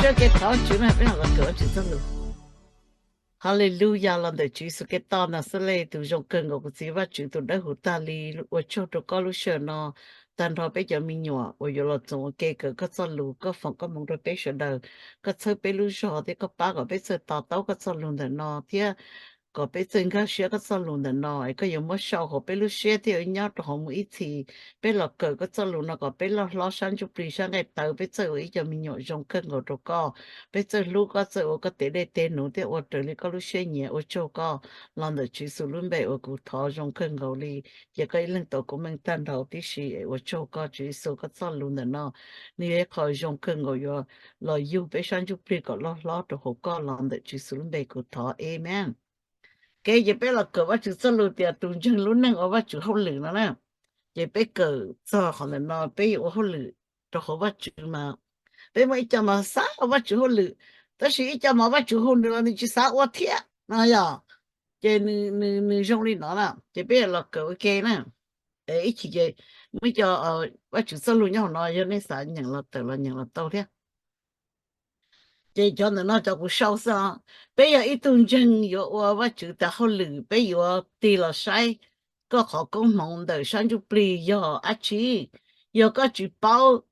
Ua ke thov Tswv na, peb los kawm Vajtswv txoj lus. Haleluya, los ntawm Tswv Yexus Khetos Naxales tus zoo kawg nkaus, kuv Txiv Vajtswv tus dawb huv tag li, ua tsaug rau koj lub sij hawm no tag nrho peb cov me nyuam uas yuav los txoos ua ke kawm koj txoj lus, koj foom koj hmoov rau peb sawv daws, koj txhawb peb lub zog thiab koj pab kom peb txawj to taub koj txoj lus ntawm no thiab kom peb txawj nkag siab koj txoj lus ntawm no es koj yuav muab sau hauv peb lub siab thiab yuav nyob rau hauv mus ib txhis. Peb los kawm koj txoj lus no kom peb loj hlob sab ntsuj plig sab nqaij tawv, peb txawj ua ib co me nyuam zoo kawg nkaus rau koj, peb txawj hlub koj, txawj ua koj tes dej tes num thiab ua raws li koj lub siab nyiam. Ua tsaug koj, los ntawm Tswv Yexus lub npe uas kuv thov zoo kawg nkaus li, ces koj ib leeg tau kuv meej tag nrho tib si es ua tsaug koj Tswv Yexus, koj txoj lus ntawm no nws yog ib qho zoo kawg nkaus yuav los yug peb sab ntsuj plig kom loj hlob rau hauv koj. Los ntawm Tswv Yexus lub npe kuv thov, amen. Ok, ces peb los kawm Vajtswv txoj lus tias tus ntseeg lub neej ua Vajtswv hauj lwm no na. Ces peb kawm txog qhov ntawm no, peb yuav ua hauj lwm rau hauv Vajtswv mas peb muaj ib co mas xav ua Vajtswv hauj lwm, tab sis ib co mas Vajtswv hu nws los nws tsis xav ua thiab no yog. Ces nws zoo li no na, ces peb yuav los kawm ua ke na. Ib chim ces muaj ib co Vajtswv txoj lus nyob hauv no, yog nej xav nyeem los tawm los nyeem los tau thiab. Ces cov ntawm no cov kuv sau xwb os. Peb yog ib tug ntseeg yuav ua Vajtswv tes hauj lwm, peb yuav tig los saib koj qhov koob hmoov ntawm sab ntsuj plig yog dab tsi. Yog koj tsis paub,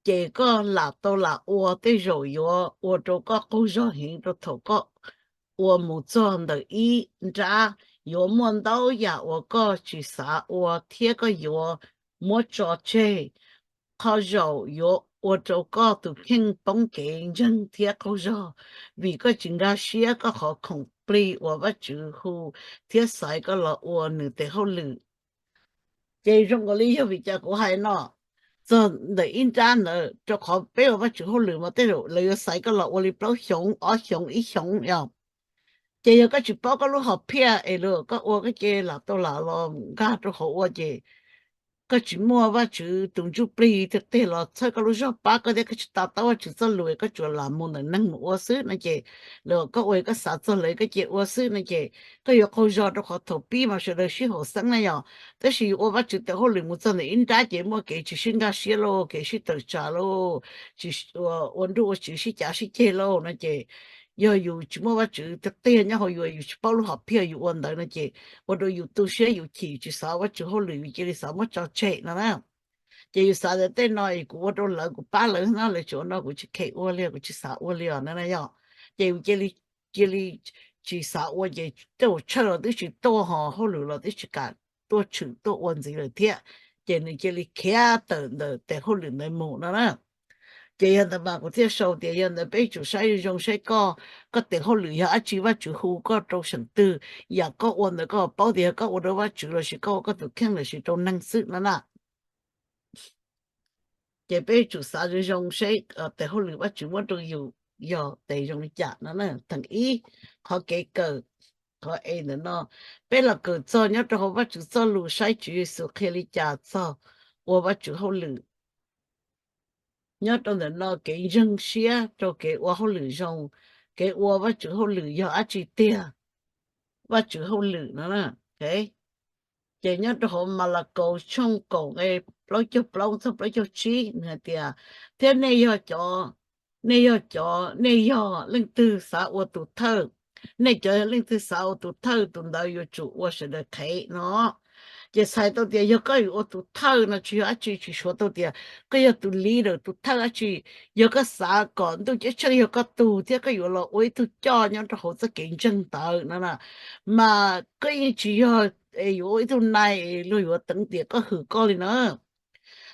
ces koj lam tau lam ua, tej zaum yuav ua rau koj qaug zog heev rau thaum koj ua mus txog ntawm ib nrab, yuav muaj ntau yam uas koj tsis xav ua thiab koj yuav muab tso tseg. Qhov zaum yuav ua rau koj tus kheej poob kev ntseeg thiab qaug zog, vim koj tsis nkag siab koj qhov khoom plig uas Vajtswv hu thiab xaiv koj los ua nws tes hauj lwm. Ces zoo nkaus li yog vim cas kuv hais no, txog ntawm ib nrab ntawd, rau qhov peb ua Vajtswv hauj lwm mas tej zaum lawv yuav xaiv koj los ua li plaub xyoos, ob xyoos, ib xyoos yog. Ces yog koj tsis paub koj lub hom phiaj es koj ua koj ces lam tau lam los nkag rau hauv ua ces koj tsis muaj Vajtswv tus ntsuj plig tiag tiag los txhawb koj lub zog pab koj thiab koj tsis to taub Vajtswv txoj lus, koj tsuas lam mus ntawm neeg mus ua xwb no ces, los koj ua koj xav txog lawv koj cia ua xwb no ces koj yuav qaug zog rau qhov thaum pib mas sawv daws sib haum xeeb na yog. Tab sis yus ua Vajtswv tes hauj lwm mus txog ntawm ib nrab ces muaj kev tsis sib nkag siab lauj, kev sib tawm tsam lauj, tsis ua nruj ua tsiv sib cav sib ceg lauj no ces yog yus tsis muaj Vajtswv tiag tiag nyob hauv yus, yus tsis paub lub hom phiaj yus ua ntawd no ces ua rau yus tu siab, yus chim, yus tsis xav Vajtswv hauj lwm, yus cia li xav muab tso tseg no na. Ces yus xav tias tej no kuv ua rau lawv, kuv pab lawv no, lawv tsis ua no kuv tsis kheev ua li, kuv tsis xav ua li os no na yog. Ces yus cia li tsis xav ua ces tej zaum tshawj los twb tsis tuaj, ho hauj lwm los twb tsis kam tuaj tshwm tuaj ua ntxiv lawm thiab, ces nws cia li khiav tawm ntawm tes hauj lwm ntawd mus no na. Ces yog ntawd mas kuv thiaj sau tias yog ntawd peb yuav tsum saib zoo saib koj, koj tes hauj lwm yog dab tsi, Vajtswv hu koj rau seem twg, yam koj ua ntawd koj paub tias yog koj ua rau Vajtswv los sis koj ua koj tus kheej los sis rau neeg xwb no na. Ces peb yuav tsum xav zoo zoo seb tes hauj lwm Vajtswv muab rau yus yog tes zoo li cas no na. Theem ib, qhov kev kawm, qhov e ntawm no, peb los kawm txog nyob rau hauv Vajtswv txoj lus saib Tswv Yexus qhia li cas txog ua Vajtswv hauj lwm. Nyob rau ntawm no kev ntseeg siab rau kev ua hauj lwm zoo, kev ua Vajtswv hauj lwm yog dab tsi tiag, Vajtswv hauj lwm no. Ces nyob rau hauv Malakaus tshooj kaum nqe plaub caug plaub txog plaub caug tsib nws hais tias, thiab nej yog cov, nej yog cov, nej yog leej twg xav ua tus thawj, nej cov leej twg xav ua tus thawj, tus ntawd yuav tsum ua sawv daws qhev no. Ces txhais tau tias yog koj yuav ua tus thawj no tsis yog dab tsi, tsis suav tau tias koj yog tus leader, tus thawj dab tsi. Yog koj xav kom ntuj ceeb tsheej yog koj tug thiab koj yuav los ua ib tug coj nyob rau hauv txoj kev ntseeg ntawd no na, mas koj yeej tsis yog yuav ua ib tug nai luag yuav teev tiam koj hwm koj li na.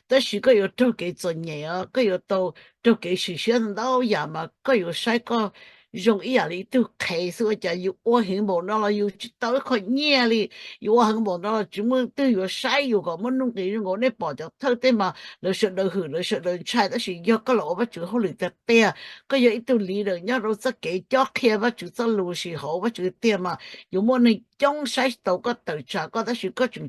Tab sis koj yuav raug kev txom nyem os, koj yuav tau raug kev sim siab ntau yam mas koj yuav saib koj zoo ib yam li ib tug qhev xwb. Ua cas yus ua heev npaum no los yus tsis tau ib qho nyiaj li, yus ua heev npaum no los tsis muaj leej twg yuav saib yus kom muaj nuj nqis zoo nkaus. Nej pom cov thawj tej mas lawv sawv daws hwm, lawv sawv daws ntshai, tab sis yog koj los ua Vajtswv hauj lwm tiag tiag, koj yog ib tug leader nyob rau txoj kev cob qhia Vajtswv txoj lus sis hauv Vajtswv tiag mas yuav muaj neeg coob saib tau koj, tawm tsam koj, tab sis koj tseem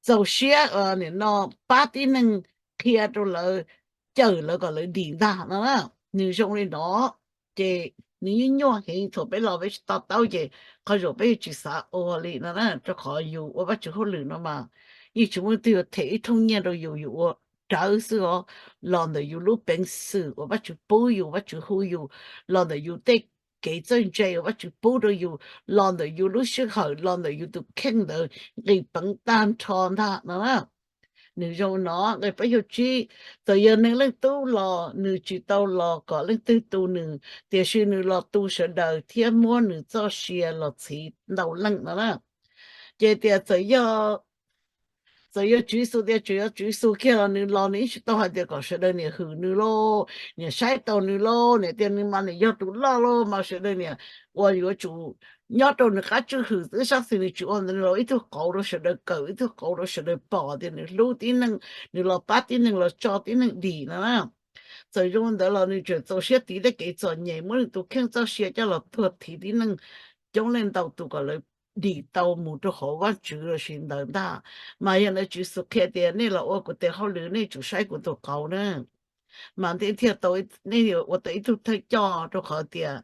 txaus siab nim no pab tib neeg, qhia rau lawv, cawm lawv kom lawv dim ntag no na. Nws zoo li no, ces nws nyuaj nyuaj heev, thaum peb los peb tsis to taub ces qhov zaum peb yuav tsis xav ua li no na, rau qhov yus ua Vajtswv hauj lwm no mas yeej tsis muaj leej twg yuav them ib thooj nyiaj rau yus, yus ua rawv xwb os, los ntawm yus lub peev xwm uas Vajtswv pub yus, Vajtswv hu yus, los ntawm yus tej kev txawj ntse uas Vajtswv pub rau yus, los ntawm yus lub sij hawm, los ntawm yus tus kheej ntawd nqis peev tag nrho ntag no na. Nws zoo no, nqe plaub caug tsib, txawm yog neeg leej tub los nws tsis tau los kom leej twg tu nws, tiam sis nws los tu sawv daws thiab muab nws txoj sia los txhiv ntau leej no na. Ces tias txawm yog, txawm yog Tswv Yexus tias tsuas yog Tswv Yexus kiag los nws los nws yeej tsis tau hais tias kom sawv daws niam hwm nws lauj, niam saib taus nws lauj, niam tias nws mas niam yog tus loj lauj, mas sawv daws niam uas yuav tsum nyob rau nws qab tswj hwm xwb, sab xis nws tsis ua ntawd, nws los ib tug qauv rau sawv daws kawm, ib tug qauv rau sawv daws pom tias nws hlub tib neeg, nws los pab tib neeg, los tso tib neeg dim no na. Txawm zoo ntawd los nws tseem txaus siab tiv tej kev txom nyem, muab nws tus kheej txoj sia coj los tuag thiv tib neeg coob leej ntau tus kom lawv dim tau mus rau hauv Vajtswv los sis ntawd ntag. Mas yog ntawd Tswv Yexus qhia tias nej los ua kuv tes hauj lwm, nej tsum saib kuv tus qauv na, mas nej thiaj tau, nej yuav ua tau ib tug thawj coj, rau qhov tias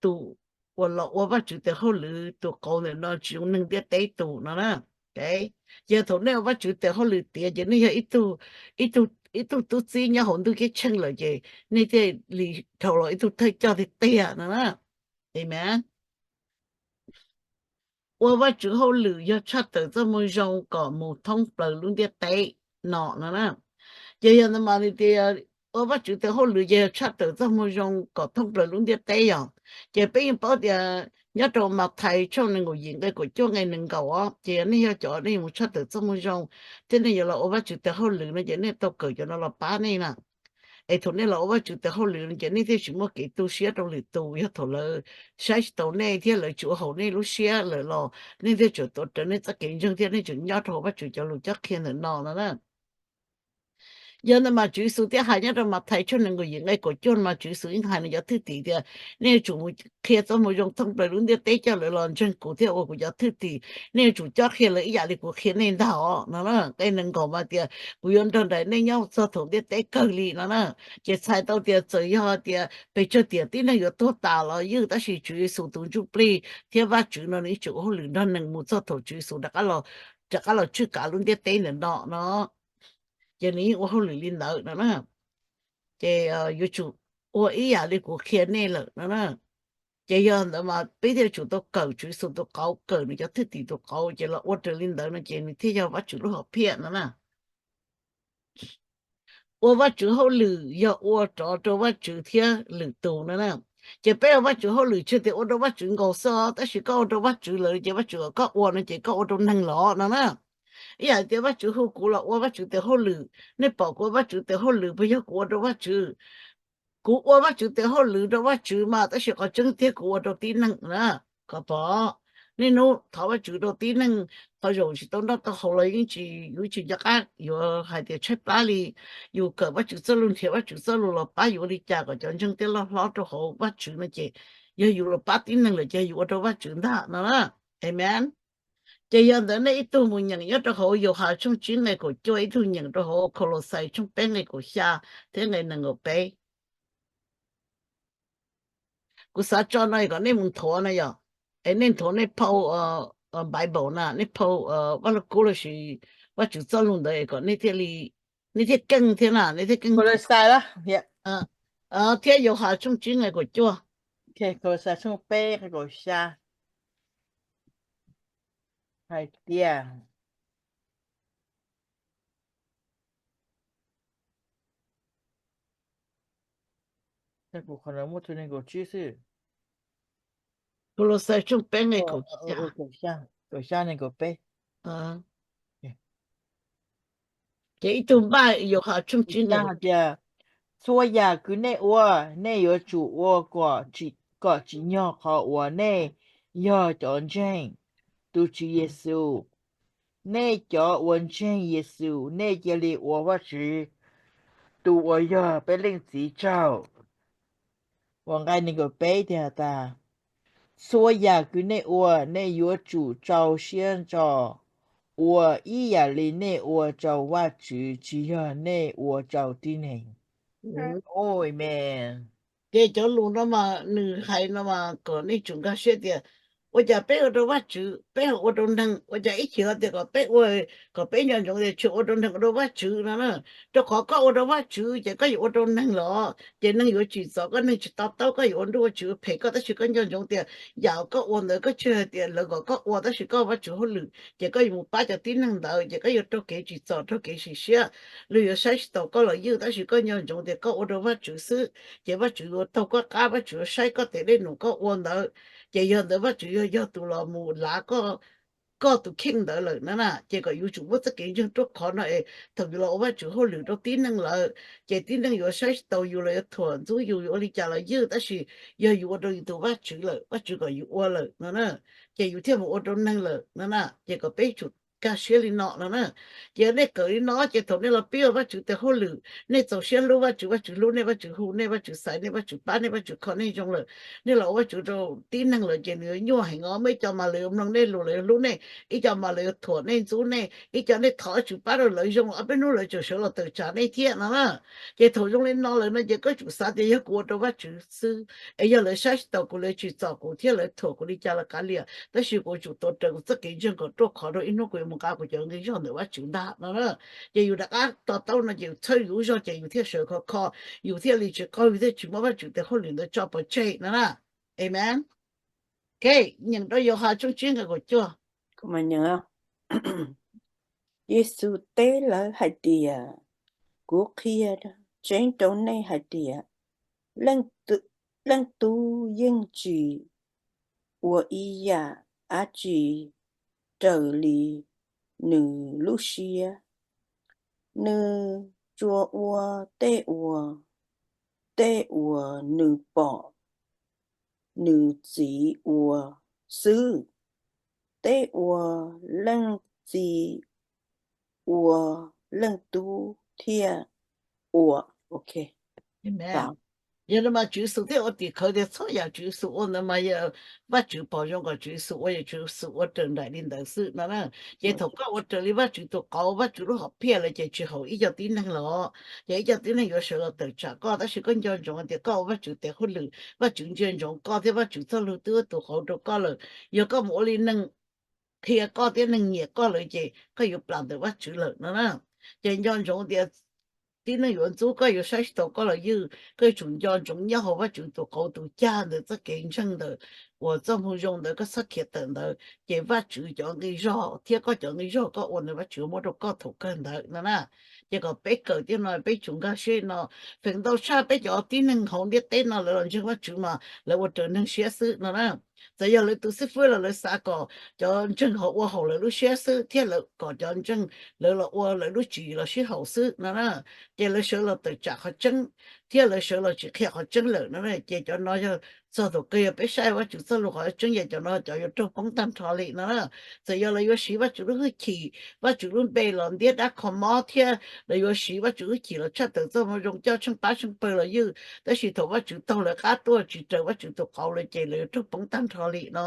tus uas los ua Vajtswv tes hauj lwm, tus qauv ntawm no tsis zoo neeg ntiaj teb tus no na. Ces yog thaum nej ua Vajtswv tes hauj lwm tiav ces nej yog ib tug, ib tug tub txib nyob hauv ntuj ceeb tsheej lawm ces nej thiaj li dhau los ib tug thawj coj tiag tiag no na. Amen. Ua Vajtswv hauj lwm yog tshaj tawm txoj moo zoo kom mus thoob plaws lub ntiaj teb no no na. Ces yog ntawd mas nws tias ua Vajtswv tes hauj lwm ces yog tshaj tawm txoj moo zoo kom thoob plaws lub ntiaj teb yom. Ces peb yeej paub tias nyob rau Mathais tshooj nees nkaum yim nqe kaum cuaj nqe nees nkaum os, ces yog nej yog cov nej yuav mus tshaj tawm txoj moo zoo thiab nej yuav los ua Vajtswv tes hauj lwm no ces nej tau kawm cov no los pab nej na. Es thaum nej los ua Vajtswv tes hauj lwm no ces nej thiaj tsis muaj kev tu siab rau lwm tus, yog thaum lawv saib tsis taus nej thiab lawv tsis ua haum nej lub siab lawm los nej thiaj tseem tuav rawv nej txoj kev ntseeg thiab nej tseem nyob rau hauv Vajtswv cov lus cob qhia ntawm no no na. Yog ntawd mas Tswv Yexus thiaj hais nyob rau Mathais tshooj nees nkaum yim nqe kaum cuaj mas Tswv Yexus yeej hais nws cov thwj tim tias nej yuav tsum mus qhia txoj moo zoo thoob plaws lub ntiaj teb coj lawv los ntseeg kuv thiab ua kuv cov thwj tim. Nej yuav tsum cob qhia lawv ib yam li kuv qhia nej ntag os no na. Nqe nees nkaum mas tias kuv yuav nrog nraim nej nyob txog thaum ntiaj teb kawg li no na. Ces txhais tau tias txawm yog tias pes tsawg tiam tib neeg yuav tuag tas los ywj, tab sis Tswv Yexus tus ntsuj plig thiab Vajtswv no nws tseem ua hauj lwm nrog neeg mus txog thaum Tswv Yexus rov qab los tswj kav lub ntiaj teb ntawm no no. Ces nws yeej ua hauj lwm li ntawd no na. Ces yuav tsum ua ib yam li kuv qhia nej lawm no na. Ces yog ntawd mas peb thiaj tsum tau kawm Tswv Yexus tus qauv, kawm nws cov thwj tim tus qauv, ces los ua raws li ntawd no ces nws thiaj yog Vajtswv lub hom phiaj no na. Ua Vajtswv hauj lwm yog ua rov rau Vajtswv thiab lwm tus no na. Ces peb ua Vajtswv hauj lwm tsis tias ua rau Vajtswv nkaus xwb os, tab sis koj ua rau Vajtswv lawm ces Vajtswv kom koj ua no ces koj ua rau neeg los no na. Ib yam tias Vajtswv hu kuv los ua Vajtswv tes hauj lwm, nej pom kuv ua Vajtswv tes hauj lwm puas yog kuv ua rau Vajtswv? Kuv ua Vajtswv tes hauj lwm rau Vajtswv mas, tab sis qhov tseeb tiag kuv ua rau tib neeg na. Koj pom, niaj hnub thov Vajtswv rau tib neeg, qhov zaum tsis tau noj tau haus los yeej tsis, yus tsis nco qab yuav hais tias tshaib plab li. Yus kawm Vajtswv txoj lus, nrhiav Vajtswv txoj lus los pab yus ua li cas kom cov ntseeg thiaj loj hlob rau hauv Vajtswv no ces yog yus los pab tib neeg lawm ces yus ua rau Vajtswv ntag no na. Amen. Ces yog ntawd nej ib tug mus nyeem nyob rau hauv Yauhas tshooj tsib nqe kaum cuaj, ib tug nyeem rau hauv Kolosais tshooj peb nqe kaum xya thiab nqe nees nkaum peb. Kuv xav tso no kom nej mus nthuav no yom, es nej nthuav nej phau Bible na, nej phau Vaj Lug Kub lossis Vajtswv txoj lus ntawd es kom nej thiaj li, nej thiaj keej thiab na, nej thiaj keej nthuav. Thiab Yauhas tshooj tsib nqe kaum cuaj. Kolosais tshooj peb nqe kaum xya hais tias, kuv qhov no muaj tus nees nkaum tsib xwb. Kolosais tshooj peb nqe kaum xya, kaum xya nees nkaum peb. Ces ib tug npaj Yauhas tshooj tsib nqe kaum xya hais tias, txhua yam kws nej ua, nej yuav tsum ua kom tsim nyog qhov uas nej yog cov ntseeg tus Tswv Yexus. Nej cov uas ntseeg Yexus, nej cia li ua Vajtswv tus uas yog peb Leej Txiv tsaug. Uas nqe nees nkaum peb tias tas, txhua yam kws nej ua, nej yuav tsum rau siab ntso ua ib yam li nej ua rau Vajtswv, tsis yog nej ua rau tib neeg. Amen. Ces cov lus no mas nws hais no mas kom nej tsum nkag siab tias Ua cas peb ua rau Vajtswv, peb ho ua rau neeg? Ua cas ib chim ho tias kom peb ua, kom peb nco ntsoov tias tsis ua rau neeg, ua rau Vajtswv no na? Rau qhov koj ua rau Vajtswv ces koj yuav ua rau neeg los, ces neeg yuav tsim txom koj, neeg tsis to taub koj, yuav ua nruj ua tsiv ua phem koj. Tab sis koj nco ntsoov tias yam koj ua ntawd koj tsis hais tias lawv kom koj ua, tab sis koj ua Vajtswv hauj lwm ces koj yuav mus pab cov tib neeg ntawd, ces koj yuav raug kev tsim txom, raug kev sim siab, luag yuav saib tsis taus koj los ywj. Tab sis koj nco ntsoov tias koj ua rau Vajtswv xwb, ces Vajtswv yuav taug koj qab, Vajtswv yuav saib koj tes dej num koj ua ntawd. Ces yog ntawd Vajtswv yuav yog tus los mus lav koj, koj tus kheej ntawd lawm no na. Ces kom yus tsum muaj txoj kev ntseeg ruaj khov no es thaum yus los ua Vajtswv hauj lwm rau tib neeg lawm, ces tib neeg yuav saib tsis taus yus los yuav thuam ntxub yus, yuav ua li cas los ywj, tab sis yog yus ua rau yus tus Vajtswv lawm, Vajtswv kom yus ua lawm no na, ces yus thiaj mus ua rau neeg lawm no na. Ces kom peb tsum kaj siab li no no na. Ces yog nej kawm li no ces thaum nej los pib ua Vajtswv tes hauj lwm, nej txaus siab hlub Vajtswv, Vajtswv hlub nej, Vajtswv hu nej, Vajtswv xaiv nej, Vajtswv pab nej, Vajtswv kho nej zoo lawm, nej los ua Vajtswv rau tib neeg lawm ces nws yuav nyuaj heev os. Muaj ib co mas lawv yuav mloog nej lus, lawv yuav hlub nej, ib co mas lawv yuav thuam nej ntxub nej, ib co nej thov Vajtswv pab rau lawv zoo, ob peb hnub lawv tseem sawv los tawm tsam nej thiab no na. Ces thaum zoo li no lawm no ces koj tsum xav tias yog kuv ua rau Vajtswv xwb, es yog lawv saib tsis taus kuv, lawv tsim txom kuv thiab lawv thuam kuv li cas los kav liam, tab sis kuv tsum tuav rawv kuv txoj kev ntseeg kom ruaj khov rau ib hnub kuv yuav mus nqa kuv cov nqi zog ntawm Vajtswv ntag no na. Ces yus rov qab to taub no ces yus txhawb yus lub zog ces yus thiaj sawv khov kho, yus thiaj li tsis qaug, yus thiaj tsis muab Vajtswv tes hauj lwm ntawd tso pov tseg no na. Amen. Ok, nyeem rau Yauhas tshooj tsib nqe kaum cuaj. Yexus teb lawv hais tias, kuv qhia tseeb rau nej hais tias, Leej Tub yeej tsis ua ib yam dab tsi raws li nws lub siab. Nws tsuas ua tej uas, tej uas nws pom nws Txiv ua xwb. Tej uas Leej Txiv ua, Leej Tub thiaj ua. Yog li mas Tswv Yexus thiaj ua tim khawv tias txhua yam Tswv Yexus ua ntawd mas yog Vajtswv pom zoo kom Tswv Yexus ua, yog Tswv Yexus ua raws nraim li ntawd xwb no na. Ces thaum koj ua raws li Vajtswv tus qauv, Vajtswv lub hom phiaj lawm ces tsis haum ib co tib neeg los, ces ib co tib neeg yuav sawv los tawm tsam koj. Tab sis koj nco ntsoov tias koj ua Vajtswv tes hauj lwm, Vajtswv ntsia ntsoov koj thiab Vajtswv txoj lus twb ua tus qauv rau koj lawm. Yog koj mus ua li neeg qhia koj thiab neeg nyiam koj lawm ces koj yuav plam ntawm Vajtswv lawm no na. Ces nco ntsoov tias tib neeg yuav ntxub koj, yuav saib tsis taus koj los ywj, koj yuav tsum nco ntsoov nyob hauv Vajtswv tus qauv tus cag ntawd txoj kev ntseeg ntawd uas txoj moo zoo ntawd koj txhob khiav tawm ntawd, ces Vajtswv cov nqi zog thiab koj cov nqi zog koj ua ntawd Vajtswv yuav muab rau koj thaum kawg ntawd no na. Ces kom peb kawm tiag no peb tsum nkag siab no. Feem ntau tshaj peb cov tib neeg hauv ntiaj teb no lawv los ntseeg Vajtswv mas lawv ua raws neeg siab xwb no na. Txawm yog lawv tus xib fwb los lawv xav kom cov ntseeg ho ua haum lawv lub siab xwb thiab lawv kom cov ntseeg lawv los ua lawv lub tswv yim los sib haum xwb no na. Ces lawv sawv los tawm tsam qhov tseeb thiab lawv sawv los tsis qhia qhov tseeb lawm no na. Ces cov no yog txog thaum kawg yog peb saib Vajtswv txoj lus qhov tseeb ces cov no cov yuav raug poob tag nrho li no na. Txawm yog lawv yuav siv Vajtswv lub hwj chim, Vajtswv lub npe los ntiab dab kho mob thiab lawv yuav siv Vajtswv hwj chim los tshaj tawm txoj moo zoo coj tsheej pab tsheej pawg los ywj, tab sis thaum Vajtswv taug lawv qab tuaj tsis raws Vajtswv tus qauv lawm ces lawv yuav raug poob tag nrho li no.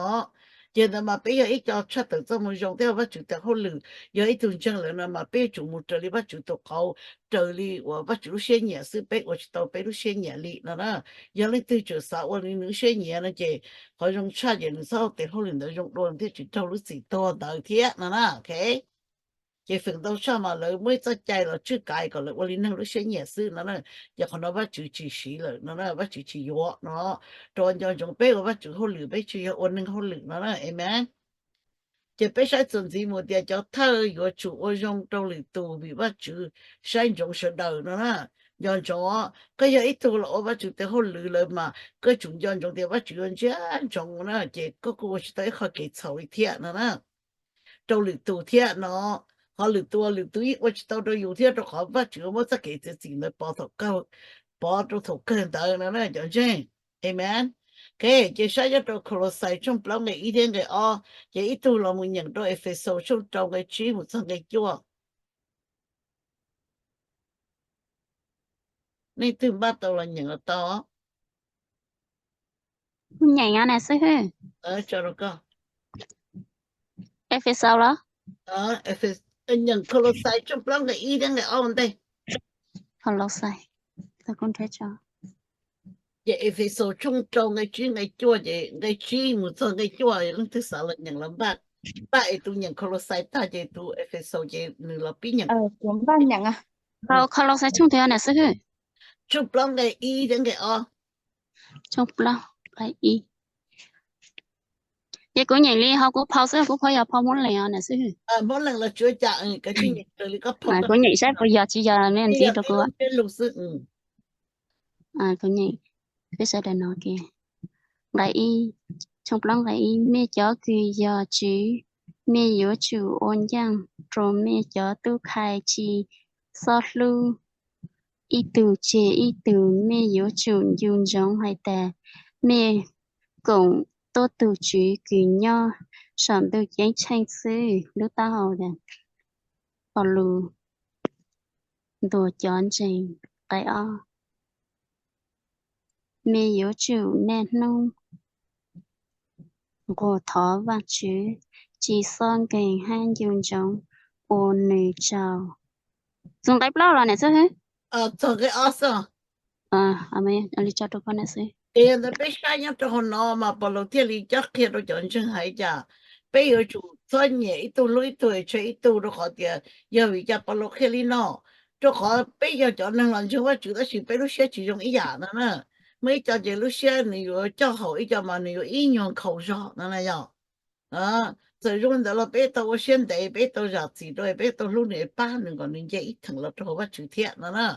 Ces ntawd mas peb yog ib co tshaj tawm txoj moo zoo thiab Vajtswv tes hauj lwm, yog ib tug ntseeg lawm no mas peb yuav tsum mus raws li Vajtswv tus qauv, raws li uas Vajtswv lub siab nyiam xwb, peb ua tsis tau peb lub siab nyiam li no na. Yog leej twg tseem xav ua li nws lub siab nyiam no ces qhov zoo tshaj ces nws txhob ua tes hauj lwm ntawd zoo dua thiaj tsis raug lub txim tuag ntawd thiab no na. Ces feem ntau tshaj mas lawv muaj ib txoj cai los tswj kav kom lawv ua li neeg lub siab nyiam xwb no na. Ces qhov no Vajtswv tsis siv lawm no na, Vajtswv tsis yuav no. Rau nco ntsoov peb ua Vajtswv hauj lwm, peb tsis yog ua neeg hauj lwm no na. Amen. Ces peb saib txuas ntxiv mus tias cov thawj yuav tsum ua zoo rau lwm tus vim Vajtswv saib ntsoov sawv daws no na. Nco ntsoov, koj yog ib tug los ua Vajtswv tes hauj lwm lawm mas koj tsum nco ntsoov tias Vajtswv yuav ntsia ntsoov na, ces koj kuj ua tsis tau ib qho kev txhaum li thiab no na. Rau lwm tus thiab no, qhov lwm tus lwm tus yeej ua tsis tau rau yus thiab, rau qhov Vajtswv muab txoj kev txiav txim ntawd pov thaum kawg, pov rau thaum kawg ntawd no na cov ntseeg. Amen. Ok, ces saib nyob rau Kolosais tshooj plaub nqe ib thiab nqe ob, ces ib tug los mus nyeem rau Efexaus tshooj rau nqe tsib mus txog nqe cuaj. Leej twg npaj tau los nyeem los tau. Nyeem xwb. Tso rau koj. Efexaus los? Nyeem Kolosais tshooj plaub nqe ib thiab nqe ob ua ntej. Kolosais, tau koob nrhiav tso. Ces Efexus tshooj rau nqe tsib nqe cuaj ces nqe tsib mus txog nqe cuaj leej twg xav los nyeem los npaj, npaj es tus nyeem Kolosais tag ces tus Efexus ces nws los pib nyeem. Kolosais tshooj twg na xib hwb? Tshooj plaub nqe ib thiab nqe ob. Tshooj plaub nqe ib. Ces kuv nyeem li ho kuv phau xwb, kuv phau yog phau Hmoob Leeg os na xib hwb. Hmoob Leeg los tsis ua cas, koj nyeem raws li koj phau. Kuv nyeem saib puas yog tsis yog nej ntxiv rau kuv. Kuv nyeem peb sawv daws no. Nqe ib, tshooj plaub nqe ib, mej cov kws yog tswv, mej yuav tsum ua ncaaj rua mej cov tub khai tsi xob hlub ib tug tseg ib tug. Mej yuav tsum ncu ntsoov hais tas mej koom tuab tug Tswv kws nyob saum ntuj ceeb tsheej xwb. Lub taub hau Paulus ntuas cov ntseeg. Nqe ob, mej yuav tsum niaj hnub nquag thov Vaajtswv, tsi xob nkeeg hab ncu ntsoov ua nwg tsaug. Txug nqe plaub los ne xwb. Txog nqe ob xwb. Li tso rau koj na xwb. Ces yog ntawd peb saib nyob rau hauv no mas Paulus thiaj li cob qhia rau cov ntseeg hais cas peb yuav tsum txhob nyiam ib tug hlub ib tug, tsheej ib tug, rau qhov tias yog vim cas Paulus qhia li no, rau qhov peb yog cov neeg los ntseeg Vajtswv tab sis peb lub siab tsis zoo ib yam no na. Muaj ib co ces lub siab nws yuav coj haum, ib co mas nws yuav ib nyuag nkhaus zog no na yog. Txawm zoo ntawd los peb tau ua siab ntev, peb tau zam txim rau, peb tau hlub nws, pab nws kom nws nce ib theem los rau hauv Vajtswv thiab no na.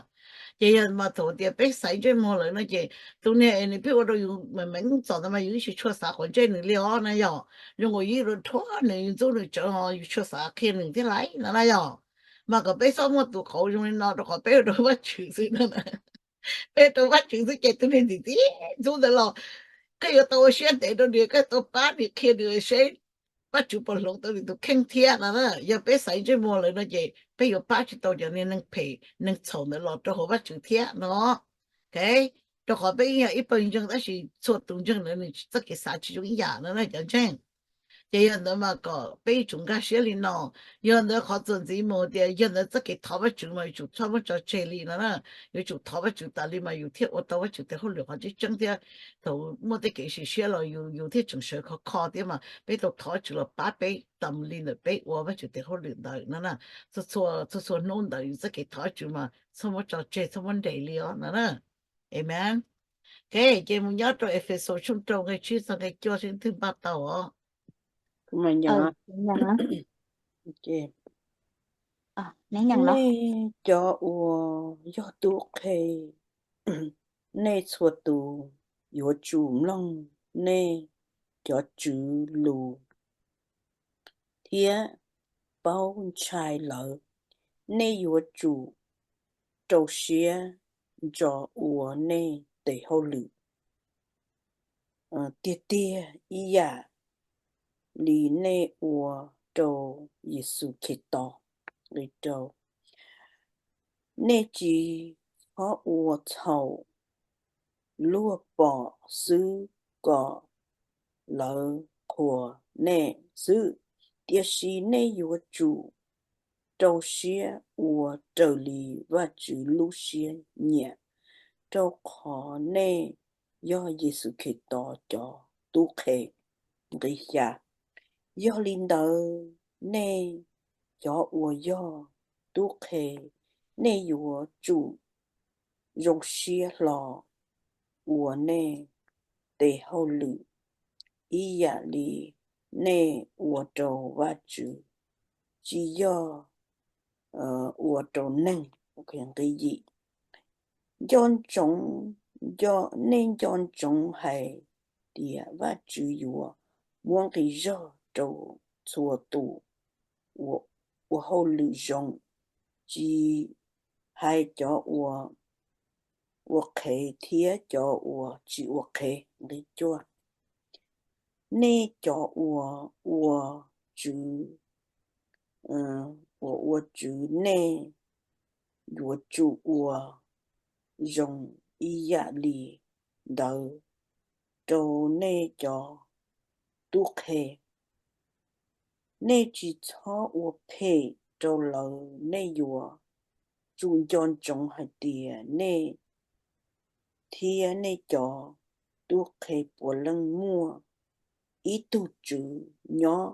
Ces yog mas thaum tias peb xaiv ntsej muag lawm no ces tus niag es nws pheej ua rau yus meem meem txom ntawd mas yus yeej tsis tshua xav quav ntsej nws li os na yog. Zoo nkaus yus dhuav nws, yus ntxub nws tsawv ho yus tsis tshua xav qhia nws thiab laiv no na yog. Mas kom peb txhob muaj tus qauv zoo li no rau qhov peb ua rau Vajtswv xwb no. Peb rau Vajtswv xwb ces tus niag ntxim txiv ntxub ntawd los koj yuav tau ua siab ntev rau nws, koj tau pab nws qhia nws seb Vajtswv puas hloov tau nws tus kheej thiab no na. Yog peb xaiv ntsej muag lawm no ces peb yuav pab tsis tau cov niag neeg phem neeg txhaum ntawd los rau hauv Vajtswv thiab no. Rau qhov peb yeej yog ib pawg ntseeg tab sis txhua tus ntseeg ntawd nws txoj kev xav tsis zoo ib yam no na cov ntseeg. Ces yog ntawd mas kom peb yuav tsum nkag siab li no. Yog ntawd qhov txuas ntxiv mus tias yog ntawd txoj kev thov Vajtswv mas yuav tsum txhob muab tso tseg li no na. Yuav tsum thov Vajtswv tas li mas yus thiaj ua tau Vajtswv tes hauj lwm qhov tseeb tseeb thiab. Thaum muaj tej kev sim siab los yus thiaj tseem sawv khov kho thiab mas peb tau thov Vajtswv los pab peb tas li ntawm peb ua Vajtswv tes hauj lwm ntawd no na. Txhua txhua hnub ntawd yus txoj kev thov Vajtswv mas txhob muab tso tseg, txhob muab nres li os no na. Amen. Ok, ces mus nyob rau Efexus tshooj rau nqe tsib txog nqe cuaj seb leej twg npaj tau os. Nej cov uas yog tub qhe, nej txhua tus yuav tsum mloog nej cov tswv lus thiab paub ntshai lawv. Nej yuav tsum rau siab ntso ua nej tes hauj lwm tiag tiag ib yam li nej ua rau Yexus Khetos. Nej tsis txhob ua txhaum luag pom xwb kom lawv qhuas nej xwb, tiam sis nej yuav tsum rau siab ua raws li Vajtswv lub siab nyiam, rau qhov nej yog Yexus Khetos cov tub qhe. Nqe xya, yog li ntawd nej cov uas yog tub qhe, nej yuav tsum zoo siab hlo ua nej tes hauj lwm ib yam li nej ua rau Vajtswv, tsis yog ua rau neeg. Nqe yim, nco ntsoov, nej nco ntsoov hais tias Vajtswv yuav muab nqi zog rau txhua tus ua hauj lwm zoo, tsis hais cov uas ua qhev thiab cov uas tsis ua qhev. Nqe cuaj, nej cov uas ua tswv, uas ua tswv nej yuav tsum ua zoo ib yam li ntawd rau nej cov tub qhe. Nej tsis txhob ua phem rau lawv, nej yuav tsum nco ntsoov hais tias nej thiab nej cov tub qhe puav leej muaj ib tug tswv nyob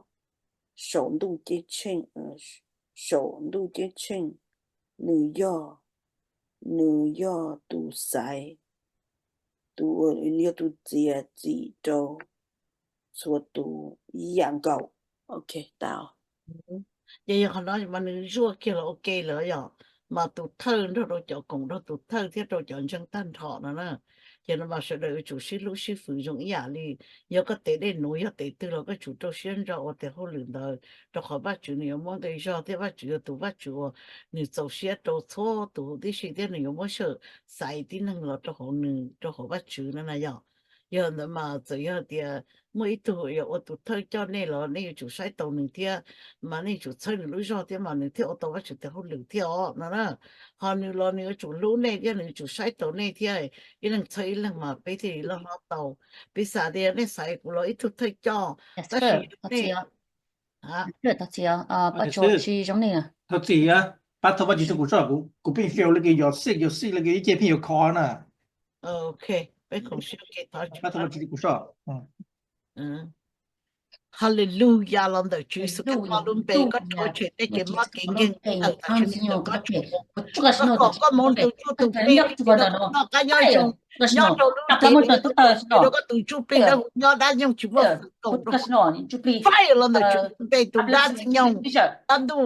saum ntuj ceeb tsheej, saum ntuj ceeb tsheej. Nws yog, nws yog tus xaiv, tus, yog tus txiav txim rau txhua tus ib yam nkaus. Ok, tau. Ces yog qhov no mas nws zuaj kiag los ua ke lawm yom, mas tus thawj nrog rau cov koom nrog tus thawj thiab rau cov ntseeg tag nrho no na. Ces no mas sawv daws yuav tsum sib hlub sib fwm zoo ib yam li, yog koj tes dej nuav yog tes twg los koj tsum rau siab ntso ua tes hauj lwm ntawd, rau qhov Vajtswv nws yuav muab nqi zog thiab Vajtswv yog tus Vajtswv uas nws txaus siab rau txhua tus huv tib si thiab nws yuav muab sij hawm xaiv tib neeg los rau hauv nws, rau hauv Vajtswv no na yom. Yog ntawd mas txawm yog tias muaj ib tug yuav ua tus thawj coj nej los nej yuav tsum saib taus nws thiab, mas nej yuav tsum txhawb nws lub zog thiab mas nws thiaj ua tau Vajtswv tes hauj lwm thiab os no na. Ho nws los nws yuav tsum hlub nej thiab nws yuav tsum saib taus nej thiab, ib leeg txhawb ib leeg mas peb thiaj li loj hlob tau. Piv xam tias nej xaiv kuv los ib tug thawj coj, tab sis nej, thov txim, pab thov Vajtswv rau kuv soj, kuv pheej fail li kws yog xij yog xij li kws ib ce pheej yuav kho na. Ok, peb khoom siab ke thov pab thov Vajtswv rau kuv soj. Hallelujah los ntawm Tswv Yexus Khetos lub npe, koj rhuav tshem tej kev mob kev nkeeg ntawm tam sim no, koj kom koj mus tus tsuj tus plig, noj qab nyob zoo, nyob rau lub cev, rau koj tus ntsuj plig dawb huv nyob dab nyoog tsis muaj fwm koom rau. Fire los ntawm Tswv Yexus npe, tus dab ntxwg nyoog dab ntuj,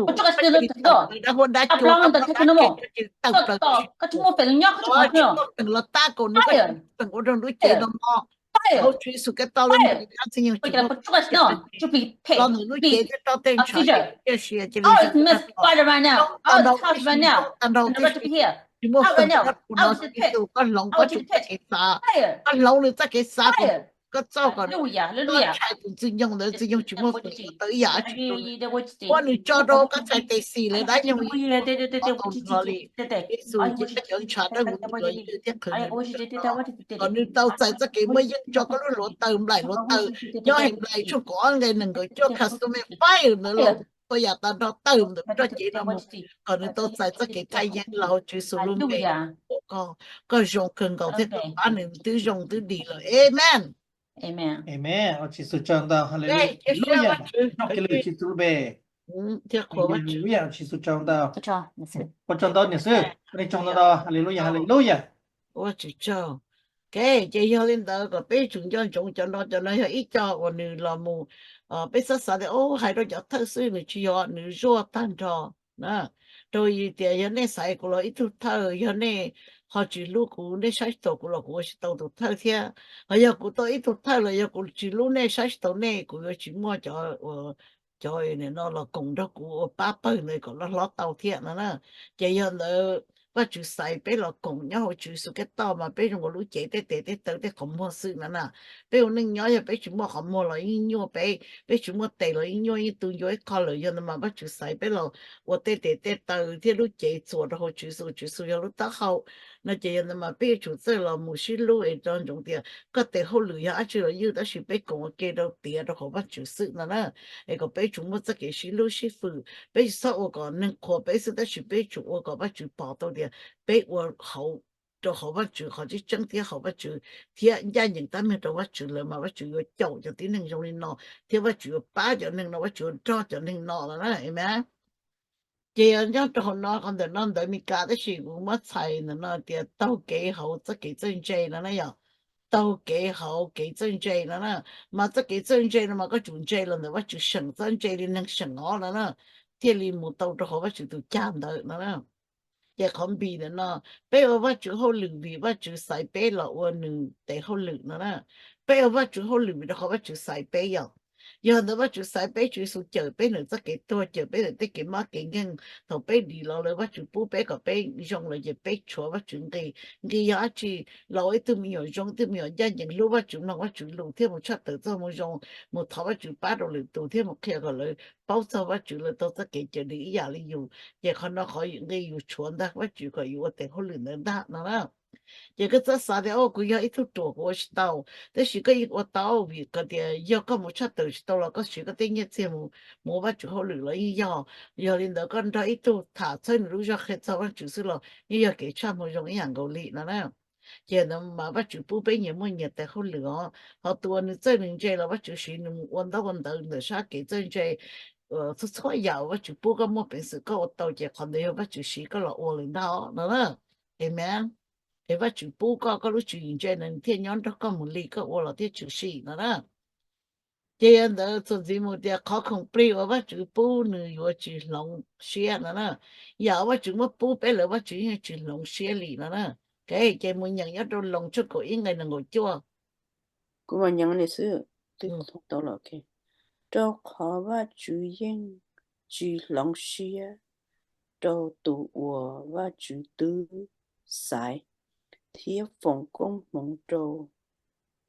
dab huab dab cua, dab poj dab ke, tawm plaws, tsis muaj feem los tab kaum nws, koj tsis muaj feem ua rau lub cev no mob. Hauv Tswv Yexus Khetos lub npe, dab ntxwg nyoog tsis muaj feem, los ntawm lub cev thiab rau tej ntshav cia sia cia li zoo tag nrho, tag nrho tib si, tsis muaj feem rau kuv no. Tswv Yexus, koj hloov koj tus txoj kev xav, koj hloov nws txoj kev xav, koj txawj kom nws ntshai tus ntxwg nyoog ntawd, ntxwg nyoog tsis muaj feem ua tau ib yam dab tsi rau nws. Muab nws tso rau koj txhais tes xis lawm dab nyoog, ua tau hlo li. Tswv Yexus, cia koj cov ntshav dawb huv ntws los ywj thiab qhwv nws, kom nws tau txais txoj kev muaj yeej tso koj lub hluav taws, nplaim hluav taws, Nyob Henplais tshooj kaum ob nqe nees nkaum cuaj, consuming fire ntawd los ua yam tag nrho tawg ntawm roj cev no mus, kom nws tau txais txoj kev thaj yeeb los Tswv Yexus lub npe. Koj zoo kawg nkaus thiab koj pab nws twb zoo twb dim lawm. Amen. Amen. Tswv Yexus tsaug ntau. Hallelujah. Noj kiag lwm Tswv Yexus lub npe. Thiab qhuas Vajtswv. Hallelujah, Tswv Yexus tsaug ntau. Ua tsaug ntau niam xwb, ua nej tsaug ntau ntau. Hallelujah, hallelujah. Ua Tswv tsaug. Ok, ces yog li ntawd kom peb tsum nco ntsoov cov no, cov no yog ib co uas nws los mus, peb txhob xav tias hais rau cov thawj xwb, nws tsis yog, nws zuaj tag nrho. Rau tias yog nej xaiv kuv los ib tug thawj, yog nej ho tsis hlub kuv, nej saib tsis taus kuv los kuv ua tsis tau tus thawj thiab. Ho yog kuv tau ib tug thawj los yog kuv tsis hlub nej, saib tsis taus nej, kuv yuav tsis muaj cov, cov no los koom nrog kuv ua pab pawg ntawd kom loj hlob tau thiab no na. Ces yog ntawd Vajtswv xaiv peb los koom nyob hauv Tswv Yexus Khetos mas peb zoo ua lub cev tej tes tej taw tej qhov muag xwb no na. Peb ua neej nyob yog peb tsis muaj qhov muag los yeej nyuaj peb, peb tsis muaj tes los yeej nyuaj, yeej tu ncua ib qho lawm. Yog ntawd mas Vajtswv xaiv peb los ua tej tes tej taw thiab lub cev txuas rau hauv Tswv Yexus, Tswv Yexus yog lub taub hau no. Ces yog ntawd mas peb yuav tsum txawj los mus sib hlub es nco ntsoov tias koj tes hauj lwm yog dab tsi los ywj, tab sis peb koom ua ke rau tiav rau hauv Vajtswv xwb no na. Es kom peb tsum muaj txoj kev sib hlub sib fwm, peb tsis txhob ua kom neeg qhuas peb xwb, tab sis peb tsum ua kom Vajtswv pom tau tias peb ua hauv, rau hauv Vajtswv qhov tseeb tseeb thiab hauv Vajtswv, thiab ncaj ncees tab meeg rau Vajtswv lawm mas Vajtswv yuav caum cov tib neeg zoo li no, thiab Vajtswv yuav pab cov neeg no, Vajtswv yuav nrog cov neeg no no na. Amen. Ces yog nyob rau hauv no, qhov ntawm no ntawv Mes Kas, tab sis kuv muab txhais ntawm no tias taug kev hauv txoj kev txawj ntse no na yom. Taug kev hauv kev txawj ntse no na. Mas txoj kev txawj ntse no mas koj tsum ntse los ntawm Vajtswv seem, txhob ntse li neeg seem os no na, thiaj li mus tau rau hauv Vajtswv tus cag ntawd no na. Ces qhov npis ntawm no, peb ua Vajtswv hauj lwm vim Vajtswv xaiv peb los ua nws tes hauj lwm no na. Peb ua Vajtswv hauj lwm vim rau qhov Vajtswv xaiv peb yom. Yog ntawd Vajtswv xaiv peb, Tswv Yexus cawm peb ntawm txoj kev tuag, cawm peb ntawm tej kev mob kev nkeeg. Thaum peb dim los lawm Vajtswv pub peb kom peb zoo lawm ces peb tshuav Vajtswv nqi. Nqi yog dab tsi? Los ua ib tug me nyuam zoo, ib tug me nyuam ncaj ncees, hlub Vajtswv, mloog Vajtswv lus thiab mus tshaj tawm txog mus zoo, mus thov Vajtswv pab rau lwm tus thiab mus qhia kom lawv paub txog Vajtswv, lawv tau txoj kev cawm dim ib yam li yus. Ces qhov no qhov nqi yus tshuav ntag, Vajtswv kom yus ua tes hauj lwm ntawd ntag no na. Ces koj txhob xav tias, o, kuv yog ib tug ruam kuv ua tsis tau, tab sis koj yeej ua tau, vim ko tias yog koj mus tshaj tawm tsis tau los koj siv koj tej nyiaj txiag mus ua Vajtswv hauj lwm los yeej yog. Yog li ntawd koj nrog ib tug tham txhawb nws lub zog qhia txog Vajtswv xwb los yeej yog kev tshaj mus zoo ib yam nkaus li no na. Ces ntawd mas Vajtswv pub peb nyias muaj nyias tes hauj lwm os. Ho tus uas nws txawj nws ntse los Vajtswv siv nws mus ua ntaub ua ntawv ntawm sab kev txawj ntse. Txhua txhua yam uas Vajtswv pub koj muaj peev xwm koj ua tau ces qhov ntawd yog Vajtswv siv koj los ua lawm ntag no na. Amen. Es Vajtswv pub koj, koj lub tswv yim ntse ntawd nws thiaj nyob nrog koj mus li, koj ua los thiaj tshwm sim no na. Ces yog ntawd txuas ntxiv mus tias qhov khoom plig uas Vajtswv pub nws yuav tsis hloov siab no na. Yam uas Vajtswv muab pub peb lawm Vajtswv yeej tsis hloov siab li no na. Ces mus nyeem nyob rau Loos tshooj kaum ib nqe nees nkaum cuaj. Kuv mam nyeem li xwb. Rau qhov Vajtswv yeej tsis hloov siab rau tus uas Vajtswv twb xaiv thiab foom koob hmoov rau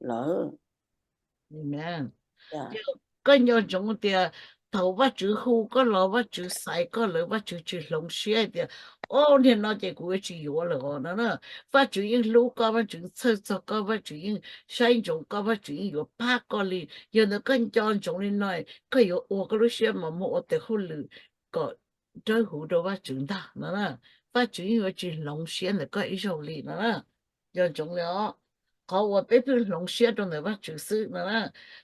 lawm. Koj nco ntsoov tias thaum Vajtswv hu koj los Vajtswv xaiv koj lawm Vajtswv tsis hloov siab tias, o, niag no ces kuv yuav tsis yuav lawm os no na. Vajtswv yeej hlub koj, Vajtswv yeej txhawj txog koj, Vajtswv yeej saib ntsoov koj, Vajtswv yeej yuav pab koj li. Yog ntawd koj nco ntsoov li no, koj yuav ua koj lub siab mas muaj ua tes hauj lwm kom dawb huv rau Vajtswv ntag no na. Vajtswv yeej yuav tsis hloov siab ntawm koj ib zaug li no na. Nco ntsoov li os, qhov uas peb pheej hloov siab rau ntawm Vajtswv xwb no na.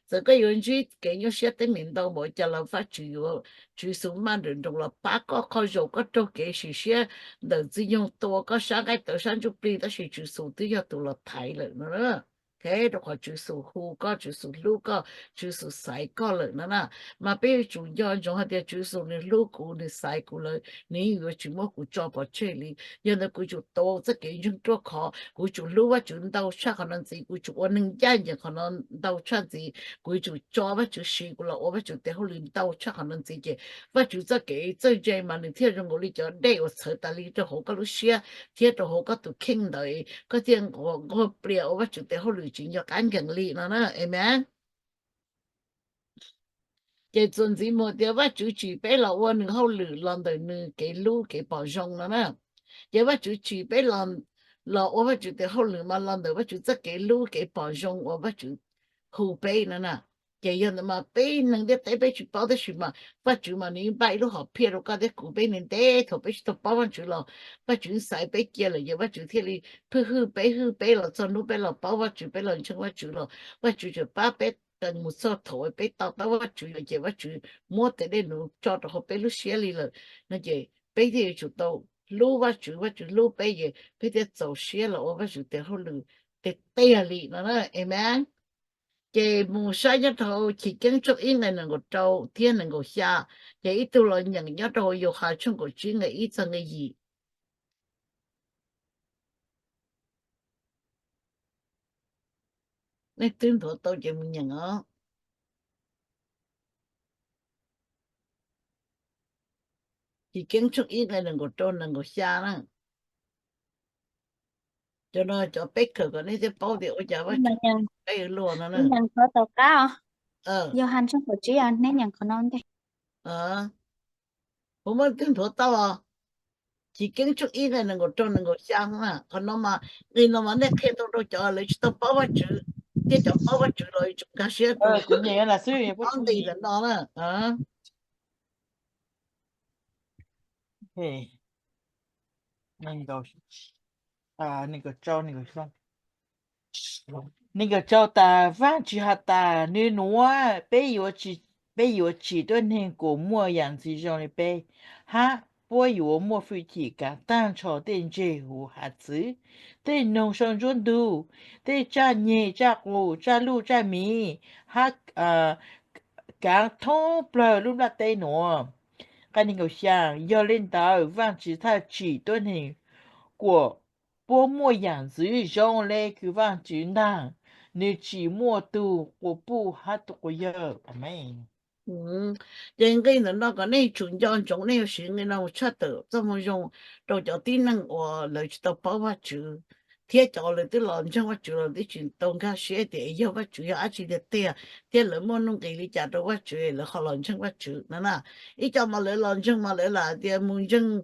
Txawm koj yuav ntsib kev nyuaj siab teeb meem ntau npaum cas los Vajtswv yuav, Tswv Yexus maj nrawm nroos los pab koj qhov zaum koj raug kev sim siab ntawm txiv nyoog tua koj sab nqaij tawv sab ntsuj plig tab sis Tswv Yexus twb yog tus los thaiv lawm no na. Rau qhov Tswv Yexus hu koj, Tswv Yexus hlub koj, Tswv Yexus xaiv koj lawm no na. Mas peb yuav tsum nco ntsoov hais tias Tswv Yexus nws hlub kuv, nws xaiv kuv lawm, nws yeej yuav tsis muab kuv tso pov tseg li. Yog ntawd kuv tsum tau txoj kev ntseeg ruaj khov, kuv tsum hlub Vajtswv ntau tshaj qhov no ntxiv, kuv tsum ua neeg ncaj ncees qhov no ntau tshaj ntxiv, kuv tsum tso Vajtswv siv kuv los ua Vajtswv tes hauj lwm ntau tshaj qhov no ntxiv ces Vajtswv txoj kev txawj ntse mas nws thiaj zoo nkaus li cov dej uas txhawv tas li rau hauv koj lub siab thiab rau hauv koj tus kheej ntawd, koj thiaj nquag plias ua Vajtswv tes hauj lwm tsis nco qab nkees li no na. Amen. Ces txuas ntxiv mus tias Vajtswv tsim peb los ua nws hauj lwm los ntawm nws kev hlub kev pom zoo no na. Ces Vajtswv tsim peb los ua Vajtswv tes hauj lwm mas los ntawm Vajtswv txoj kev hlub kev pom zoo uas Vajtswv hu peb no na. Ces yog ntawd mas peb neeg ntiaj teb peb tsis paub tab sis mas Vajtswv mas nws yeej npaj ib lub hom phiaj rau koj thiab kuv, peb ntev ntev thaum peb tsis tau paub Vajtswv los Vajtswv xaiv peb cia lawm ces Vajtswv thiaj li pheej hwj peb hwj peb los txog hnub peb los paub Vajtswv, peb los ntseeg Vajtswv los Vajtswv tseem pab peb qee mus txog thaum peb to taub Vajtswv lawm ces Vajtswv muab tes dej nuv tso rau hauv peb lub siab li lawm no ces peb thiaj yuav tsum tau hlub Vajtswv, Vajtswv hlub peb ces peb thiaj txaus siab los ua Vajtswv tes hauj lwm tiag tiag li no na. Amen. Ces mus saib nyob rau Chiv Keeb tshooj ib nqe nees nkaum rau thiab nees nkaum xya, ces ib tug los nyeem nyob rau Yauhas tshooj kaum tsib nqe ib txog nqe yim. Nej twb nthuav tau ces mus nyeem os. Chiv Keeb tshooj ib nqe nees nkaum rau nees nkaum xya na. Cov no cov peb kawm kom nej thiaj paub tias ua cas Vajtswv peb luag no na. Yauhas tshooj kaum tsib, neb nyeem qhov no ntej. Kuv muab twb nthuav tau os. Chiv Keeb tshooj ib nqe nees nkaum rau nees nkaum xya na, qhov no mas nqe no mas nej qhia tau rau cov lawv tsis tau paub Vajtswv thiab cov paub Vajtswv los yuav tsum nkag siab rau kuv nti ntawm no na. Nees nkaum rau tas, Vaajtswv has tas, Nwg nuav, peb yuav tsim tuab neeg kuas muaj yaam ntxwv zoo le peb, hab puab yuav muaj fwj chim kaav taag nrho tej ntseg huv hav txwv, tej noog sau ntsuab ntug, tej tsaj nyeg tsaj qus, tsaj luj tsaj miv, hab kaav thoob plawg lub nplaj teb nuav. Nqe nees nkaum xya, yog le ntawd Vaajtswv txhaj tsim tuab neeg kuas puab muaj yaam ntxwv zoo le kws Vaajtswv ntaag, nwg tsim muaj tug quas puj hab tug quas yawg. Amees. Ces nqe ntawm no kom nej tsum nco ntsoov, nej yuav siv nqe no mus tshaj tawm txoj moo zoo rau cov tib neeg uas lawv tsis tau paub Vaajtswv thiab cov lawv twb los ntseeg Vaajtswv los twb tsis tau nkag siab tias yog Vaajtswv yog dab tsi tiag tiag thiab lawv muaj nuj nqis li cas rau Vaajtswv lawv ho los ntseeg Vaajtswv no na. Ib co mas lawv los ntseeg mas lawv lam tias mus ntseeg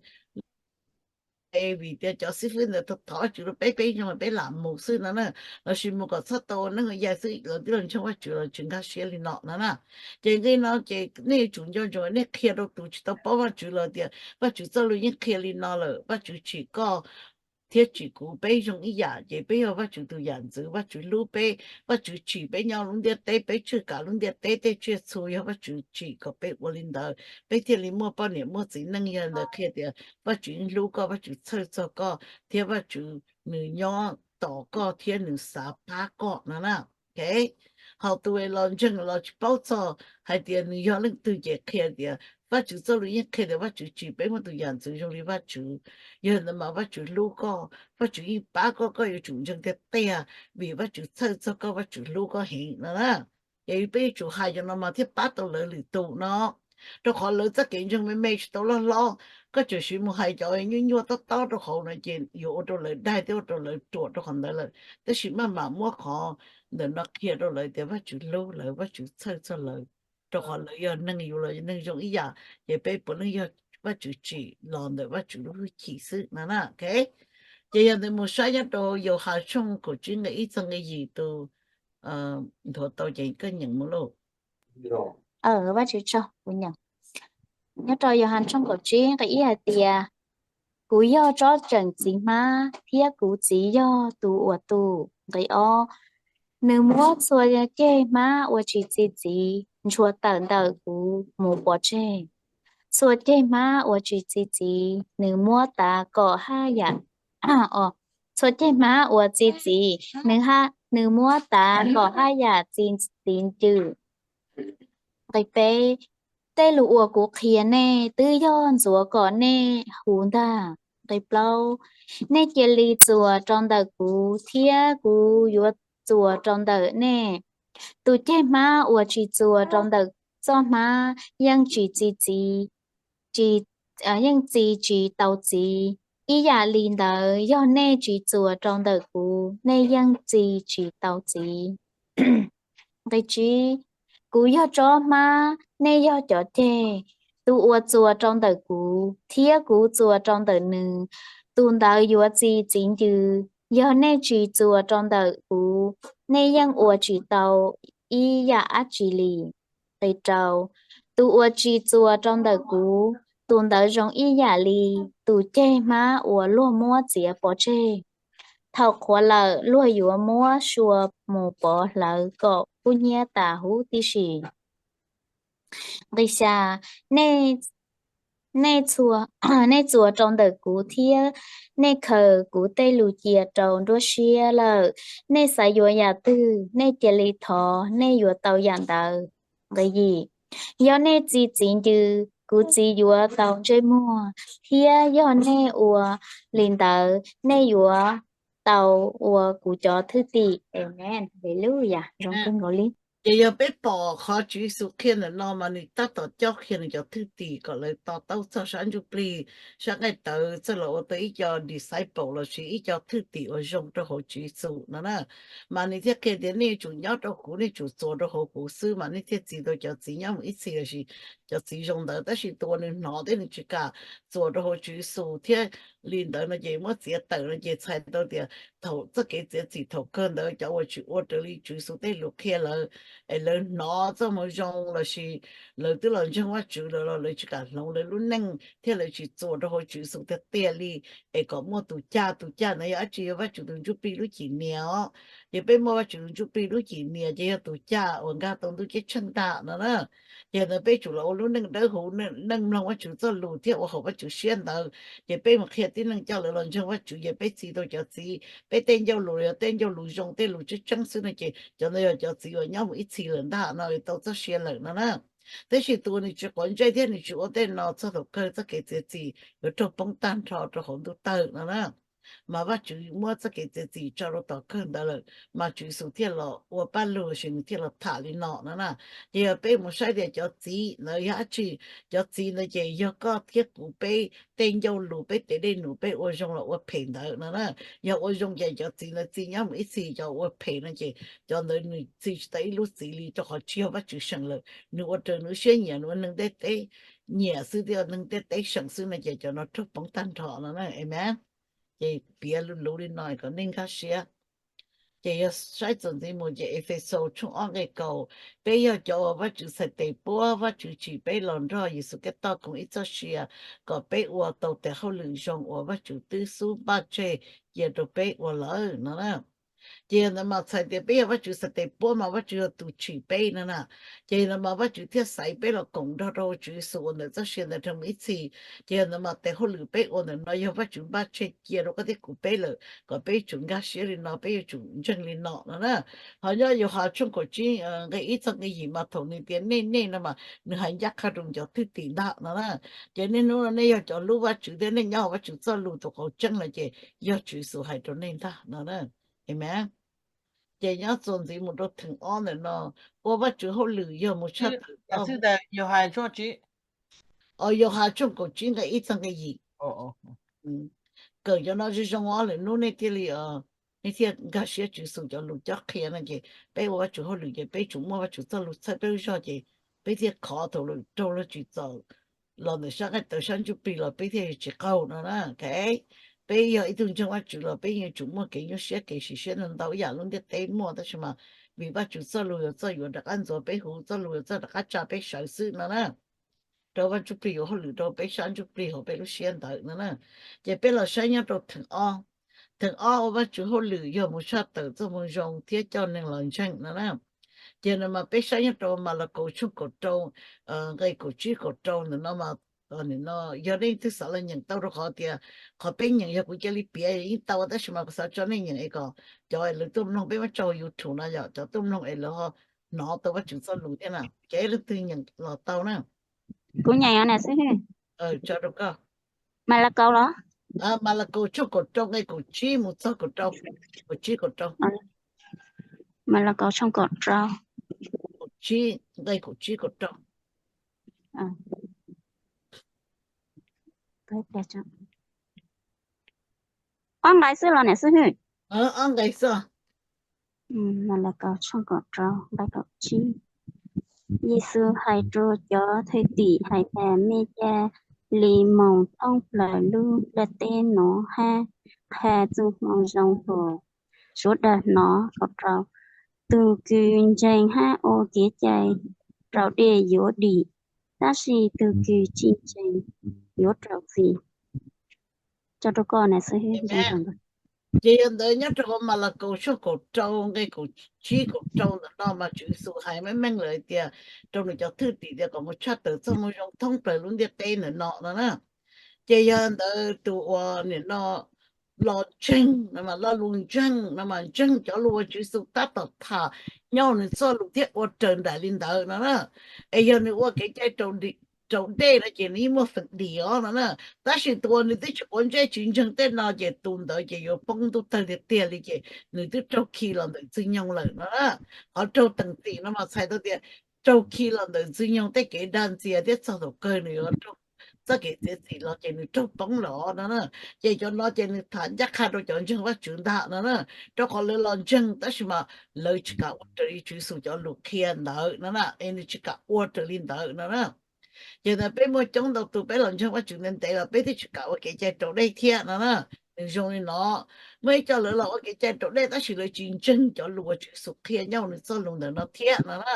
vim tias cov xib fwb ntawd thov Vaajtswv rau peb, peb zoo peb lam mus xwb no na, lossis mus kom txhob tau neeb ua yaig xwb lawv twb los ntseeg Vaajtswv los tsis nkag siab li no no na. Ces nqe no ces nej yuav tsum nco ntsoov, nej qhia rau tus tsis tau paub Vaajtswv los tias Vaajtswv txoj lus yeej qhia li no lawm, Vaajtswv tsim koj thiab tsim kuv, peb zoo ib yam, ces peb yog Vajtswv tus yam ntxwv. Vajtswv hlub peb, Vajtswv tsim peb nyob lub ntiaj teb, peb tswj kav lub ntiaj teb tej tsiaj txhu yog Vajtswv tsim kom peb ua li ntawd. Peb thiaj li muaj poj niam muaj txiv neej. Yog li ntawd qhia tias Vajtswv yeej hlub koj, Vajtswv txhawj txog koj, thiab Vajtswv nws nyob tos koj thiab nws xav pab koj no na. Ho tus los ntseeg los tsis paub txog hais tias nws yog leej twg ces qhia tias Vajtswv txoj lus yeej qhia tias Vajtswv tsim peb muaj tus yam ntxwv zoo li Vajtswv. Yog li ntawd mas Vajtswv hlub koj, Vajtswv yeej pab koj, koj yuav tsum ntseeg tiag tiag, vim Vajtswv txhawj txog koj, Vajtswv hlub koj heev no na. Ces peb yuav tsum hais cov no mas thiaj pab tau lawv lwm tus no, rau qhov lawv txoj kev ntseeg me me tsis tau loj hlob. Koj tseem siv mus hais cov nyuaj nyuaj tob tob rau hauv no ces yuav ua rau lawv daig thiab ua rau lawv ruam rau qhov ntawd lawm. Tab sis maj mam muab qhov ntawm no qhia rau lawv tias Vajtswv hlub lawv, Vajtswv txhawj txog lawv, rau qhov lawv yog neeg, yus los yog neeg zoo ib yam, ces peb puav leej yog Vajtswv tsim los ntawm Vajtswv lub hwj chim xwb no na. Ces yog ntawd mus saib nyob rau Yauhas tshooj kaum tsib nqe ib txog nqe yim, tus nthuav tau ces koj nyeem mus lauj. Vajtswv tsaug, kuv nyeem. Nyob rau Yauhas tshooj kaum tsib nqe ib hais tias, kuv yog tsob tseem txiv hmab thiab kuv Txiv yog tus uas tu. Nqe ob, nws muab txhua ceg hmab uas tsis txi txiv ntshua tawm ntawm kuv mus pov tseg. Txhua ceg hmab uas tsis txi txiv nws muab tav kom haj yam, txhua ceg hmab uas txi txiv nws, nws muab tav kom haj yam txi txiv ncw. Nqe peb, tej lus uas kuv qhia nej twb yog ntxuav kom nej huv ntag. Nqe plaub, nej cia li txuas rau ntawm kuv thiab kuv yuav txuas rau ntawm nej. Tus ceg hmab uas tsis txuas rau ntawm txoj hmab yeej txi txiv, yeej txi tsis tau txiv. Ib yam li ntawd yog nej tsis txuas rau ntawm kuv, nej yeej txi tsis tau txiv. Nqe tsib, kuv yog tsob hmab, nej yog cov ceg. Tus uas txuas rau ntawm kuv thiab kuv txuas rau ntawm nws, tus ntawd yuav txi txiv ncw. Yog nej tsis txuas rau ntawm kuv, nej yeej ua tsis tau ib yam dab tsi li. Nqe rau, tus uas tsis txuas rau ntawm kuv, tus ntawd zoo ib yam li tus ceg hmab uas luag muab txiav pov tseg. Thaum qhuav lawm luag yuav muab sua mus pov hlawv kom kub hnyiab tas huv tib si. Nqe xya, nej, nej txuas rau ntawm kuv thiab nej khaws kuv tej lus cia rau nruab siab lawm. Nej xav yuav yam twg, nej cia li thov, nej yuav tau yam ntawd. Nqe yim, yog nej txi txiv ncw, kuv Txiv yuav tau ntsej muag, thiab yog nej ua li ntawd nej yuav tau ua kuv cov thwj tim. Amees. Haleluya. Zoo kawg nkaus li. Ces yog peb pom qhov Tswv Yexus qhia ntawm no mas nws tab tom cob qhia nws cov thwj tim kom lawv to taub txog sab ntsuj plig, sab nqaij tawv, txawj los ua tau ib co disciple lossis ib co thwj tim uas zoo rau hauv Tswv Yexus no na. Mas nws thiaj qhia tias nej yuav tsum nyob rau kuv, nej tsum txuas rau hauv kuv xwb mas nej thiaj txi tau cov txiv nyob mus ib txhis lossis cov txiv zoo ntawd. Tab sis tus uas nws hnov thiab nws tsis kam txuas rau hauv Tswv Yexus thiab li ntawd no ces muab txiav tawm no ces txhais tau tias thaum txoj kev txiav txim thaum kawg ntawd cov uas tsis ua raws li Tswv Yexus tej lus qhia lawv, es lawv hnov txoj moo zoo lossis lawv twb los ntseeg Vajtswv lawm los lawv tsis kam hloov lawv lub neej thiab lawv tsis txuas rau hauv Tswv Yexus tiag tiag li, es kom muaj tus caj, tus caj ntawd yog dab tsi? Yog Vajtswv tus Ntsuj Plig lub cim nias os. Ces peb muaj Vajtswv tus Ntsuj Plig lub cim nias ces yog tus caj uas nkag tau ntuj ceeb tsheej ntag no na. Ces ntawd peb tsum los ua lub neej dawb huv, neej mloog Vajtswv txoj lus thiab ua haum Vajtswv siab ntawd. Ces peb mus qhia tib neeg coj lawv los ntseeg Vajtswv, ces peb txi tau cov txiv, peb tej ncauj lus yog tej ncauj lus zoo, tej lus tseeb tseeb xwb no ces cov ntawd yog cov txiv uas nyob mus ib txhis lawm ntag no, tau txoj sia lawm no na. Tab sis tus uas nws tsis quav ntsej thiab nws tsis ua tej no, txog thaum kawg txoj kev txiav txim yuav raug poob tag nrho rau hauv ntuj tawg no na. Mas Vajtswv muab txoj kev txiav txim tso rau tom kawg ntawd lawm, mas Tswv Yexus thiaj los ua paj lug lossis nws thiaj los tham li no no na. Ces yog peb mus saib tias cov txiv ntawd yog dab tsi, cov txiv ntawd ces yog koj thiab kuv peb tej ncauj lus, peb tes dej num, peb ua zoo los ua phem ntawd no na. Yog ua zoo ces cov txiv ntawd txi nyob mus ib txhis, cov ua phem no ces cov ntawd nws txi tsis tau ib lub txiv li, rau qhov tsis yog Vajtswv seem lawm, nws ua raws nws lub siab nyiam, nws ua neeg ntiaj teb nyiam xwb thiab ua neeg ntiaj teb seem xwb no ces cov no raug poob tag nrho no na. Amees. Ces piav luv luv li no kom nej nkag siab. Ces yog saib txuas ntxiv mus ces Efexus tshooj ob nqe kaum, peb yog cov uas Vajtswv txhais tes puab, Vajtswv tsim peb los nrog Yexus Khetos koom ib txoj sia kom peb ua tau tes hauj lwm zoo uas Vajtswv twb xub npaj tseg cia rau peb ua lawm no na. Ces yog ntawd mas txhais tias peb yog Vajtswv txhais tes puab mas Vajtswv yog tus tsim peb no na. Ces yog ntawd mas Vajtswv thiaj xaiv peb los koom nrog rau Tswv Yexus ua ntawm txoj sia ntawd rau mus ib txhis. Ces yog ntawd mas tes hauj lwm peb ua ntawm no yog Vajtswv npaj tseg cia rau koj thiab kuv peb lawm kom peb yuav tsum nkag siab li no, peb yuav tsum ntseeg li no no na. Ho nyob Yauhas tshooj kaum tsib nqe ib txog nqe yim mas thaum nws tias nej nej no mas nws hais ncaj qha rau cov thwj tim ntag no na. Ces niaj hnub no nej yog cov hlub Vajtswv thiab nej nyob hauv Vajtswv txoj lus tus qauv tseeb lawm ces yog Tswv Yexus hais rau nej ntag no na. Amen. Ces nyob txuas ntxiv mus rau theem ob ntawm no, ua Vajtswv hauj lwm yog mus tshaj tawm. Yauhas tshooj kaum tsib nqe ib txog nqe yim. Kawm cov no zoo zoo os, lwm hnub nej thiaj li, nej thiaj nkag siab Tswv Yexus cov lus cob qhia no ces peb ua Vajtswv hauj lwm ces peb tsum muaj Vajtswv txoj lus txhawb peb lub zog ces peb thiaj khov thaum lwm raug luag tsim txom los ntawm sab nqaij tawv sab ntsuj plig los peb thiaj yuav tsis qaug no na. Peb yog ib tug ntseeg Vajtswv los peb yeej yuav tsum muaj kev nyuaj siab kev sim siab ntau ntau ib yam lub ntiaj teb muaj, tab sis mas vim Vajtswv txoj lus yuav txoj yuav rov qab ntxuav peb huv, txoj lus yuav txoj rov qab tsa peb sawv xwb no na. Rau Vaj Ntsuj Plig yuav hauj lwm rau peb sab ntsuj plig hauv peb lub siab ntawd no na. Ces peb los saib nyob rau theem ob. Theem ob ua Vajtswv hauj lwm yog mus tshaj tawm txoj moo zoo thiab coj neeg los ntseeg no na. Ces no mas peb saib nyob rau Malakaus tshooj kaum rau nqe kaum tsib kaum rau ntawm no mas, no yog nej twb xav los nyeem tau rau qhov tias qhov peb nyeem yog kuv cia li piav yeej tau, tab sis mas kuv xav tso nej nyeem es kom cov lawv tuaj mloog, peb muab tso YouTube no yog cov tuaj mloog es lawv ho hnov tau Vajtswv txoj lus thiab na. Ces leej twg nyeem los tau na. Kuv nyeem na xib hwb. Tso rau koj. Malakaus los? Malakaus tshooj kaum rau nqe kaum tsib mus txog kaum rau, kaum tsib kaum rau. Malakaus tshooj kaum rau, kaum tsib, nqe kaum tsib kaum rau. Ob nqe xwb los niam xib hwb? Ob nqe xwb. Malakaus tshooj kaum rau nqe kaum tsib. Yexus hais rau cov thwj tim hais tias, nej cia li mus thoob plaws lub ntiaj teb no hab qha txoj moo zoo rau suav dawg hnov. Kaum rau, tus kws ntseeg hab ua kev cai raus dej yuav dim, tab sis tus kws tsis ntseeg yuav raug txim. Tso rau koj na xib hwb. Ces yog ntawd nyob rau Malakaus tshooj kaum rau nqe kaum tsib kaum rau ntawm no mas Tswv Yexus hais meej meej lawm tias rau nws cov thwj tim tias kom mus tshaj tawm txoj moo zoo thoob plaws lub ntiaj teb ntawm no no na. Ces yog ntawd tus uas nim no los ntseeg no mas lo lus ntseeg no mas ntseeg cov lus uas Tswv Yexus tab tom tham nyob nws txoj lus thiab ua raws nraim li ntawd no na. Es yog nws ua kev cai raus dej no ces nws yeej muaj feem dim os no na. Tab sis tus uas nws twb tsis quav ntsej tsis ntseeg tej no ces tus ntawd ces yuav poob ntuj tawg tiag tiag li ces nws twb raug khi los ntawm Ntxwg Nyoog lawm no na. Qhov raug teem txim no mas txhais tau tias raug khi los ntawm Ntxwg Nyoog tej kev dag ntxias thiab txog thaum kawg nws yuav raug txoj kev txiav txim los ces nws raug poob lawm no na. Ces cov no ces nws tham ncaj qha rau cov ntseeg Vajtswv ntag no na, rau qhov lawv los ntseeg tab sis mas lawv tsis kam ua raws li Tswv Yexus cov lus qhia ntawd no na, es nws tsis kam ua raws li ntawd no na. Ces ntawd peb muaj coob ntau tus peb los ntseeg Vajtswv ntev ntev los peb twb tsis kam ua kev cai raus dej thiab no na. Nws zoo li no, muaj ib co lawv los ua kev cai raus dej tab sis lawv tsis ntseeg cov lus uas Tswv Yexus qhia nyob nws txoj lus ntawm no thiab no na.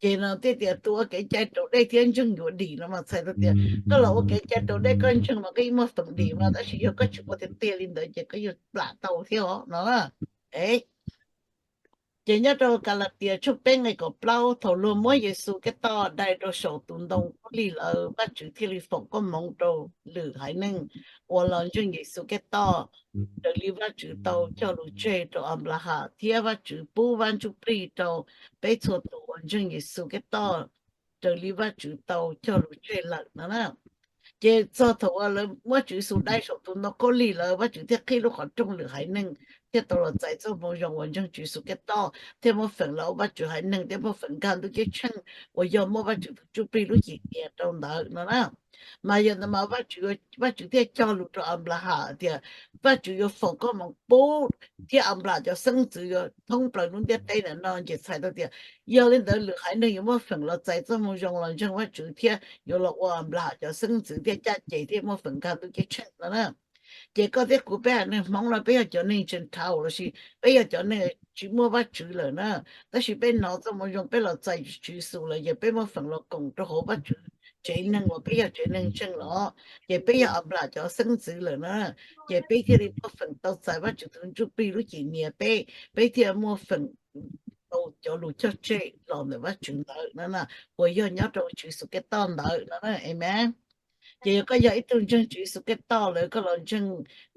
Ces no thiaj tias tus ua kev cai raus dej thiab ntseeg yuav dim no mas txhais tau tias koj los ua kev cai raus dej koj ntseeg mas koj yeej muaj feem dim mas, tab sis yog koj tsis ua tiag tiag li ntawd ces koj yuav plam tau thiab os no na. Ces nyob rau Kalatias tshooj peb nqe kaum plaub, thaum luag muab Yexus Khetos dai rau saum tus ntoo khaub lig lawm, Vajtswv thiaj li foom koob hmoov rau lwm haiv neeg uas los ntseeg Yexus Khetos, raws li Vajtswv tau cog lus tseg rau Anplaham, thiab Vajtswv pub Vaj Ntsuj Plig rau peb txhua tus uas ntseeg Yexus Khetos, raws li Vajtswv tau cog lus tseg lawm no na. Ces txog thaum uas lawv muab Tswv Yexus dai saum tus ntoo khaub lig lawm, Vajtswv thiaj qhib lub qhov rooj lwm haiv neeg thiaj tau los txais txoj moo zoo uas ntseeg Tswv Yexus Khetos thiaj muaj feem los ua Vajtswv haiv neeg thiab muaj feem nkag ntuj ceeb tsheej uas yog muaj Vajtswv tus Ntsuj Plig lub cim cia rau ntawd no na. Mas yog ntawd mas Vajtswv, Vajtswv thiaj cog lus rau Anplaham tias Vajtswv yuav foom koob hmoov pub thiab Anplaham cov xeeb ntxwv yuav thoob plaws lub ntiaj teb ntawm no, ces txhais tau tias yog li ntawd lwm haiv neeg yuav muaj feem los txais txoj moo zoo los ntseeg Vajtswv thiab yuav los ua Anplaham cov xeeb ntxwv thiab caj ces thiaj muaj feem nkag ntuj ceeb tsheej no na. Ces koj thiab kuv peb haiv neeg Hmoob no peb yog cov neeg Gentile lossis peb yog cov neeg tsis muaj Vajtswv lawm na, tab sis peb hnov txoj moo zoo peb los txais Tswv Yexus lawm ces peb muaj feem los koom rau hauv Vajtswv tsev neeg uas peb yog tsev neeg ntseeg los, ces peb yog Anplas cov xeeb ntxwv lawm na, ces peb thiaj li muaj feem tau txais Vajtswv tus Ntsuj Plig lub cim nias peb, peb thiaj muaj feem tau cov lus cog tseg los ntawm Vajtswv ntawd no, uas yog nyob rau Tswv Yexus Khetos ntawd no, amen. Ces yog koj yog ib tug ntseeg Tswv Yexus Khetos lawm koj los ntseeg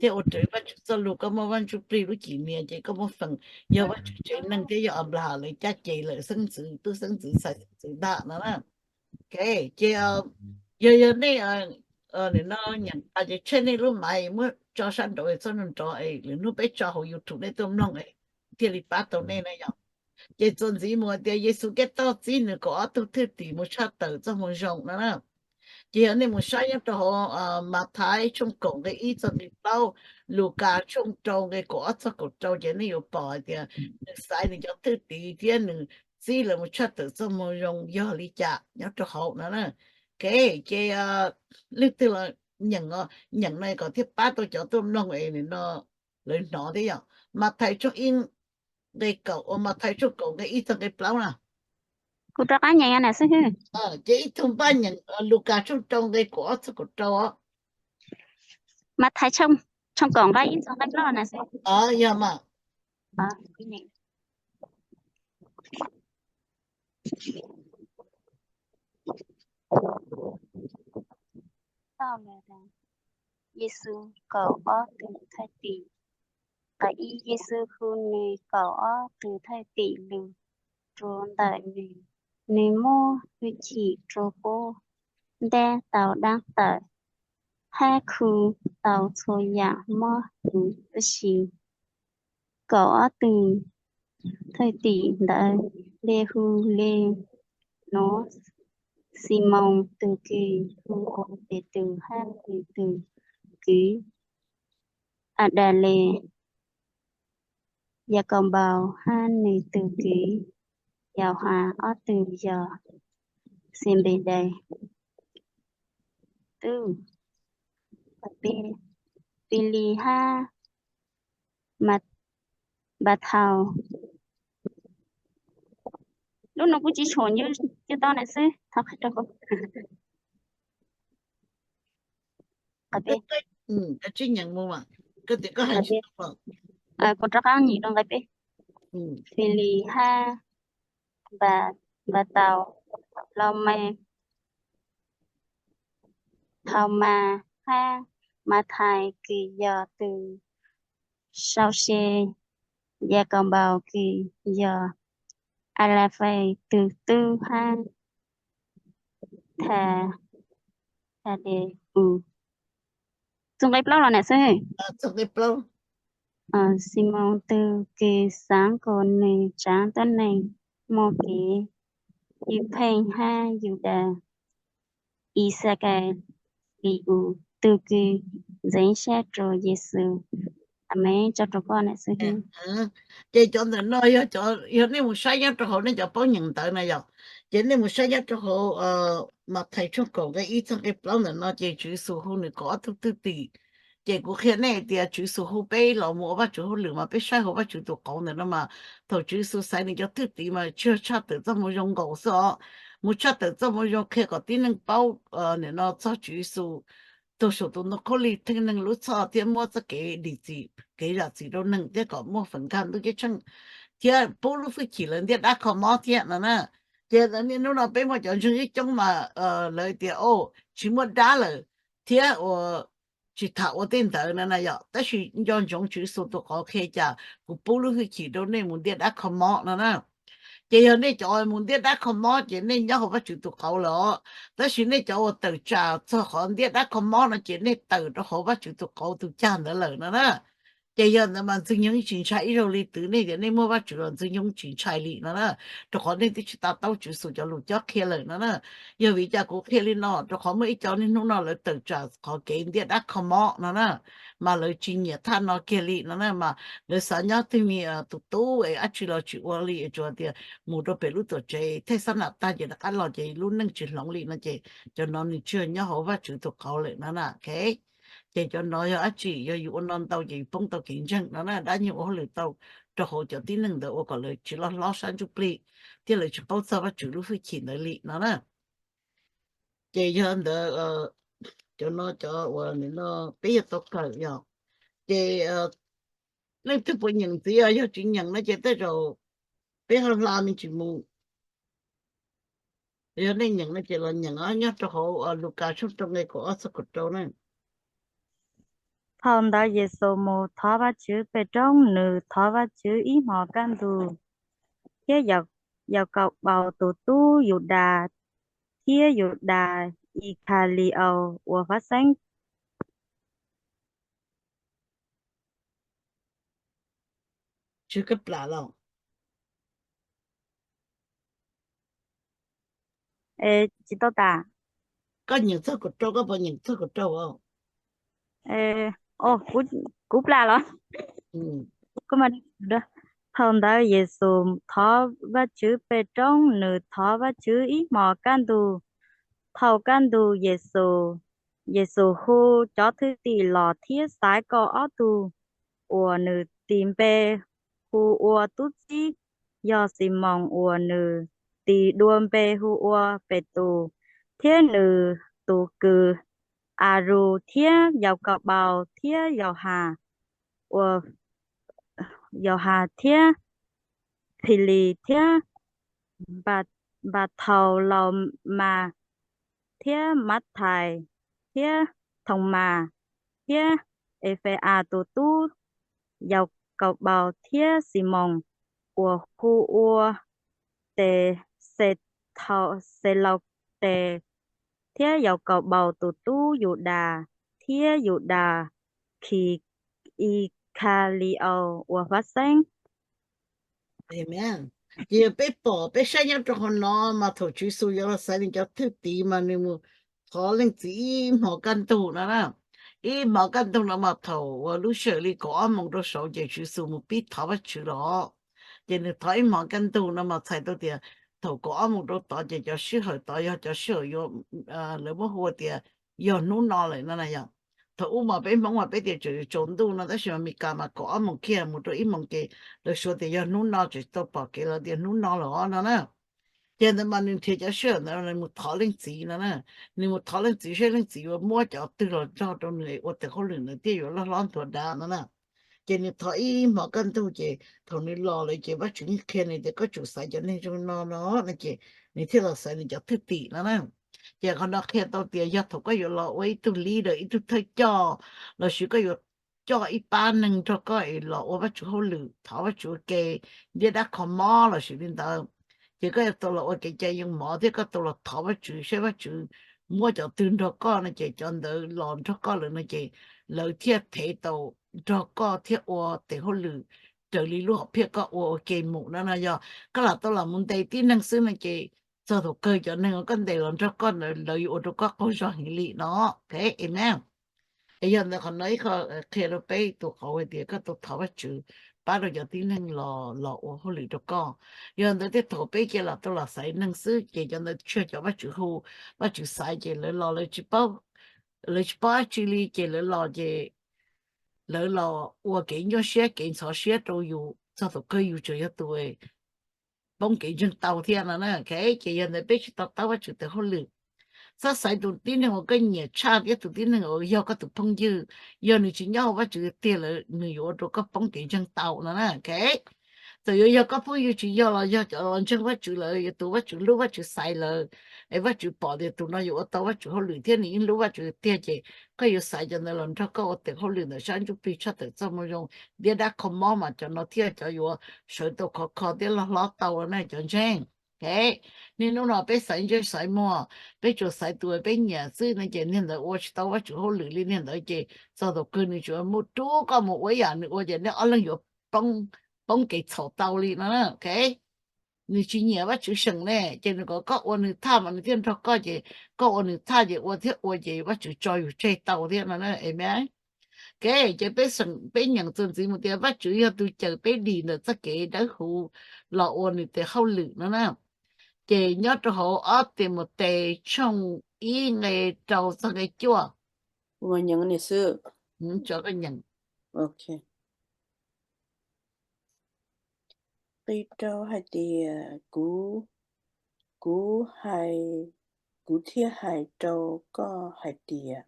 thiab ua raws Vajtswv txoj lus koj muaj Vaj Ntsuj Plig lub cim nias ces koj muaj feem yog Vajtswv tsev neeg thiab yog Anplas lawv caj ces lawm xeeb ntxwv tub xeeb ntxwv ntxhais xeeb ntxwv ntag no. Ok, ces yog yog nej nim no nyeem tas ces tshem nej lub maiv muab tso sab nraud txhob nrov nrov, lwm hnub peb tso hauv YouTube nej tuaj mloog thiaj li pab tau nej na yom. Ces txuas ntxiv mus tias Yexus Khetos txib nws kaum ob tug thwj tim mus tshaj tawm txoj moo zoo no na. Ces yog nej mus saib nyob rau hauv Mathais tshooj kaum nqe ib txog nqe plaub, Lukas tshooj rau nqe kaum ob txog kaum rau ces nej yuav pom hais tias nws xaiv nws cov thwj tim thiab nws txib lawv mus tshaj tawm txoj moo zoo yog li cas nyob rau hauv no na. Ok, ces leej twg los nyeem, nyeem no kom thiaj pab tau cov tuaj mloog es nim no lawv hnov thiab yom. Mathais tshooj ib nqe kaum, Mathais tshooj kaum nqe ib txog nqe plaub na. Kuv rov qab nyeem na xib hwb. Ces ib tug npaj nyeem Lukas tshooj rau nqe kaum ob txog kaum rau os. Mathais tshooj kaum nqe ib txog nqe plaub na xib hwb. Yog mas. Yexus kaum ob tug thwj tim. Nqe ib, Yexus hu nws kaum ob tug thwj tim los rau ntawm nws. Nws muab hwj chim rau puab, ntab tau daab tawm, hab khu tau txhua yaam mob huv tib si. Kaum ob tug thwj tim ntawd le hu le nuav: Ximoos tug kws hu ua Petus hab nws tug kwv Adales, Yakaunpaus hab nws tug kwv Yauhas, ob tug yog Xenpedaus tub, Pilis hab Npathaus. Lub no kuv tsis tshua nco tau na xwb, thov qhia rau kuv. Kuv rov qab nyeem rau nqe peb. Filis hab Npathaus, Laumees, Thaumas hab Mathais kws yog tug sau se, Yakaunpaus kws yog Alafees tug tub hab Tha, Thadeus. Txug nqe plaub los na xwb. Ximoos tug kws xaav kuas nws tsaav tuab neeg muaj kev ywj pheej hab Yudas, Ixakalius tug kws ntxeev sab rua Yexus. Amees, tso rua koj na xwb. Ces cov ntawm no yog, yog nej mus saib nyob rau hauv nej cov paub nyeem ntawv na yog, ces nej mus saib nyob rau hauv Mathais tshooj kaum nqe ib txog nqe plaub ntawm no ces Tswv Yexus hu nws kaum ob tug thwj tim. Ces kuv qhia nej tias Tswv Yexus hu peb los mus ua Vajtswv hauj lwm mas peb saib hauv Vajtswv tus qauv ntawm no mas thaum Tswv Yexus xaiv nws cov thwj tim mas tsis yog tshaj tawm txoj moo zoo nkaus xwb os, mus tshaj tawm txoj moo zoo qhia kom tib neeg paub nim no txog Tswv Yexus tuag saum tus ntoo khaub lig theej neeg lub txhoj thiab muab txoj kev dim txim kev zam txim rau neeg thiab kom muaj feem nkag ntuj ceeb tsheej thiab pub lub hwj chim lawv ntiaj dab kho mob thiab no na. Ces niaj hnub no peb muaj cov ntseeg coob coob mas lawv tias tsis muaj dab lawm thiab ua tsis tham ua tej ntawd no na yom, tab sis nco ntsoov Tswv Yexus tus qauv qhia cas kuv pub lub hwj chim rau nej mus ntiaj dab kho mob no na. Ces yog nej cov mus ntiaj dab kho mob ces nej nyob hauv Vajtswv tus qauv lawm os, tab sis nej cov uas tawm tsam txog qhov ntiaj dab kho mob no ces nej tawm rau hauv Vajtswv tus qauv tus cag ntawd lawm no na. Ces yog ntawd mas Ntxwg Nyoog tsis ntshai ib zaug li twv nej tias nej muaj Vajtswv los Ntxwg Nyoog tsis ntshai li no na, rau qhov nej twb tsis to taub Tswv Yexus cov lus cob qhia lawm no na. Yog vim cas kuv qhia li no? Rau qhov muaj ib co niaj hnub no lawv tawm tsam qhov kev ntiaj dab kho mob no na, mas lawv tsis nyiam thaj no kiag li no na, mas lawv xav nyob twg me tus tub es dab tsi los tsis ua li, tsuas tias mus rau pem lub tuam tsev thej xab nam tag ces rov qab los ces lub neej tsis hloov li no ces cov no nws tsis yog nyob hauv Vajtswv tus qauv lawm no na. Ces cov no yog dab tsi? Yog yus ua no ntau ces yus poob tau kev ntseeg no na. Dab nyoog ua hauj lwm tau rau hauv cov tib neeg ntawd ua kom lawv tsis loj hlob sab ntsuj plig thiab lawv tsis paub txog Vajtswv lub hwj chim ntawd li no na. Ces yog ntawd, cov no cov uas nim no peb yuav tau kawm yog, ces leej twg puas nyeem ntxiv, yog tsis nyeem no ces tej zaum peb ho hla me ntsis mus. Yog nej nyeem no ces los nyeem nyob rau hauv Lukas tshooj rau nqe kaum ob txog kaum rau na. Thaum ntawd Yexus mus thov Vajtswv pem roob, nws thov Vajtswv ib hmos kaj ntug, thiab Yaukaus tus tub Yudas thiab Yudas Ikhali-aus uas fab xeeb. Tsis plam los? Tsis tau tas. Koj nyeem txog kaum rau, koj puas nyeem txog kaum rau? Kuv plam los? Thaum ntawd Yexus thov Vajtswv pem roob, nws thov Vajtswv ib hmos kaj ntug. Thaum kaj ntug, Yexus hu cov thwj tim los thiab xaiv kaum ob tug uas nws tis npe hu ua tub txib, yog Ximoos uas nws tis dua npe hu ua Petus, thiab nws tus kwv Andrus thiab Yaukaus thiab Yauhas, Yauhas thiab Philis thiab Npathaulaumas thiab Mathais thiab Thaumas thiab Efeas tus tub Yaukaus thiab Ximoos uas hu ua tes Xelautes thiab Yaukaus tus tub Yudas thiab Yudas Ikhali-aus uas fab xeeb. Ces yog peb pom peb saib nyob rau qhov no mas thaum Tswv Yexus yuav los xaiv nws cov thwj tim mas nws mus thov Leej Txiv ib hmos kaj ntug no na. Ib hmos kaj ntug no mas thaum uas lub sij hawm li kaum ob moos rau saud ces Tswv Yexus mus pib thov Vajtswv los. Ces nws thov ib hmos kaj ntug no mas txhais tau tias thaum kaum ob moos rau tod ces cov sij hawm tod yog cov sij hawm yuav, lawv muab hu tias yog hnub no lawm no na yog. Thaum ub mas peb Hmoob mas peb tias tseem yuav tsaus ntuj no tab sis mas Meskas mas kaum ob moos kiag mus rau ib moos ces lawv suav tias yog hnub no, tseem tsis tau pom kev los tias hnub no lawm os no na. Ces ntawd mas nws nrhiav cov sij hawm ntawd nws mus thov Leej Txiv no na. Nws mus thov Leej Txiv saib Leej Txiv yuav muab cov twg los nrog rau nws ua tes hauj lwm ntawd thiaj yuav loj hlob nthuav dav no na. Ces nws thov ib hmos kaj ntug ces thaum nws los lawm ces Vajtswv yeej qhia nws tias koj tsum xaiv cov neeg zoo no no no ces nws thiaj los xaiv nws cov thwj tim no na. Ces qhov no qhia tau tias yog thaum koj yuav los ua ib tug leader, ib tug thawj coj, lossis koj yuav coj ib pab neeg nrog koj es los ua Vajtswv hauj lwm, thov Vajtswv ua ke, ntiab dab kho mob lossis li ntawd, ces koj yuav tau los ua kev cai yoo mov thiab koj tau los thov Vajtswv saib Vajtswv muab cov twg nrog koj no ces cov ntawd los nrog koj lawm no ces lawv thiaj thev tau nrog koj thiab ua tes hauj lwm raws li lub hom phiaj koj ua ua ke mus no no. Yog koj lam tau los mus ntes tib neeg xwb no ces txog thaum kawg cov neeg uas koj ntes los nrog koj ntawd lawv yuav ua rau koj qaug zog heev li no. Ok, amen. Es yog ntawd qhov no ib qho qhia rau peb tus qauv hais tias koj tau thov Vajtswv pab rau cov tib neeg los los ua hauj lwm rau koj. Yog ntawd tej thaum peb cia lam tau los xaiv neeg xwb ces cov ntawd tsis yog cov Vajtswv hu, Vajtswv xaiv ces lawv los lawv tsis paub dab tsi li ces lawv los ces lawv los ua kev nyuaj siab kev ntxhov siab rau yus txog thaum kawg yus tseem yog tus poob kev ntseeg tau thiab no na. Ok, ces yog ntawd peb tsis to taub Vajtswv tes hauj lwm. Txhob xaiv tus tib neeg uas koj nyiam tshaj thiab tus tib neeg uas yog koj tus phooj ywg, yog nws tsis nyob hauv Vajtswv tiag lawm nws yuav ua rau koj poob kev ntseeg tau no na. Ok, txawm yuav yog koj phooj ywg tsis yog los yog cov los ntseeg Vajtswv lawm, yog tus Vajtswv hlub Vajtswv xaiv lawm, es Vajtswv pom tias tus no yuav ua tau Vajtswv hauj lwm thiab nws yeej hlub Vajtswv tiag ces koj yuav xaiv cov ntawd los nrog koj ua tes hauj lwm ntawm sab ntsuj plig tshaj tawm txoj moo zoo, ntiab dab kho mob mas cov no thiaj cov yuav sawv tau khov kho thiab loj hlob tau na cov ntseeg. Ok, niaj hnub no peb xaiv ntsej xaiv muag, peb tsuas xaiv tus uas peb nyiam xwb no ces niag ntawd ua tsis tau Vajtswv hauj lwm li niag ntawd ces txog thaum kawg nws tsuas muaj rub koj mus ua ib yam nws ua ces nej ob leeg yuav poob kev txhaum tau li no na. Ok, nws tsis nyiam Vajtswv seem ne ces nws kom koj ua nws thaj mas nws thiaj nrog koj ces koj ua nws thaj ces ua thiab ua ces Vajtswv tso yus tseg tau thiab no na. Amen. Ok, ces peb nyeem txuas ntxiv mus tias Vajtswv yog tus cawm peb dim ntawm txoj kev dawb huv los ua nws tes hauj lwm no na. Ces nyob rau hauv ob Timautes tshooj ib nqe rau txog nqe cuaj, Kuv mas nyeem li xwb. Qhia rau hais tias, kuv, kuv hais, kuv thiaj hais rau koj hais tias,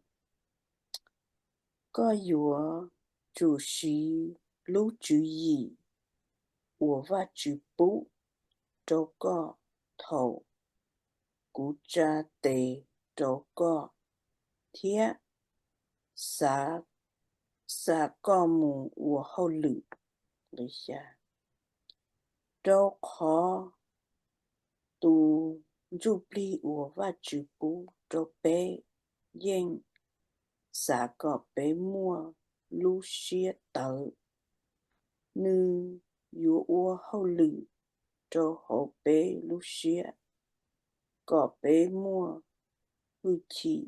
koj yuav tsum siv lub tswv yim uas Vajtswv pub rau koj thaum kuv tsa tes rau koj, thiab xa, xa koj mus ua hauj lwm. Rau qhov tus ntsuj plig uas Vajtswv pub rau peb yeej xav kom peb muaj lub siab tawv. Nws yuav ua hauj lwm rau hauv peb lub siab kom peb muaj hwj chim,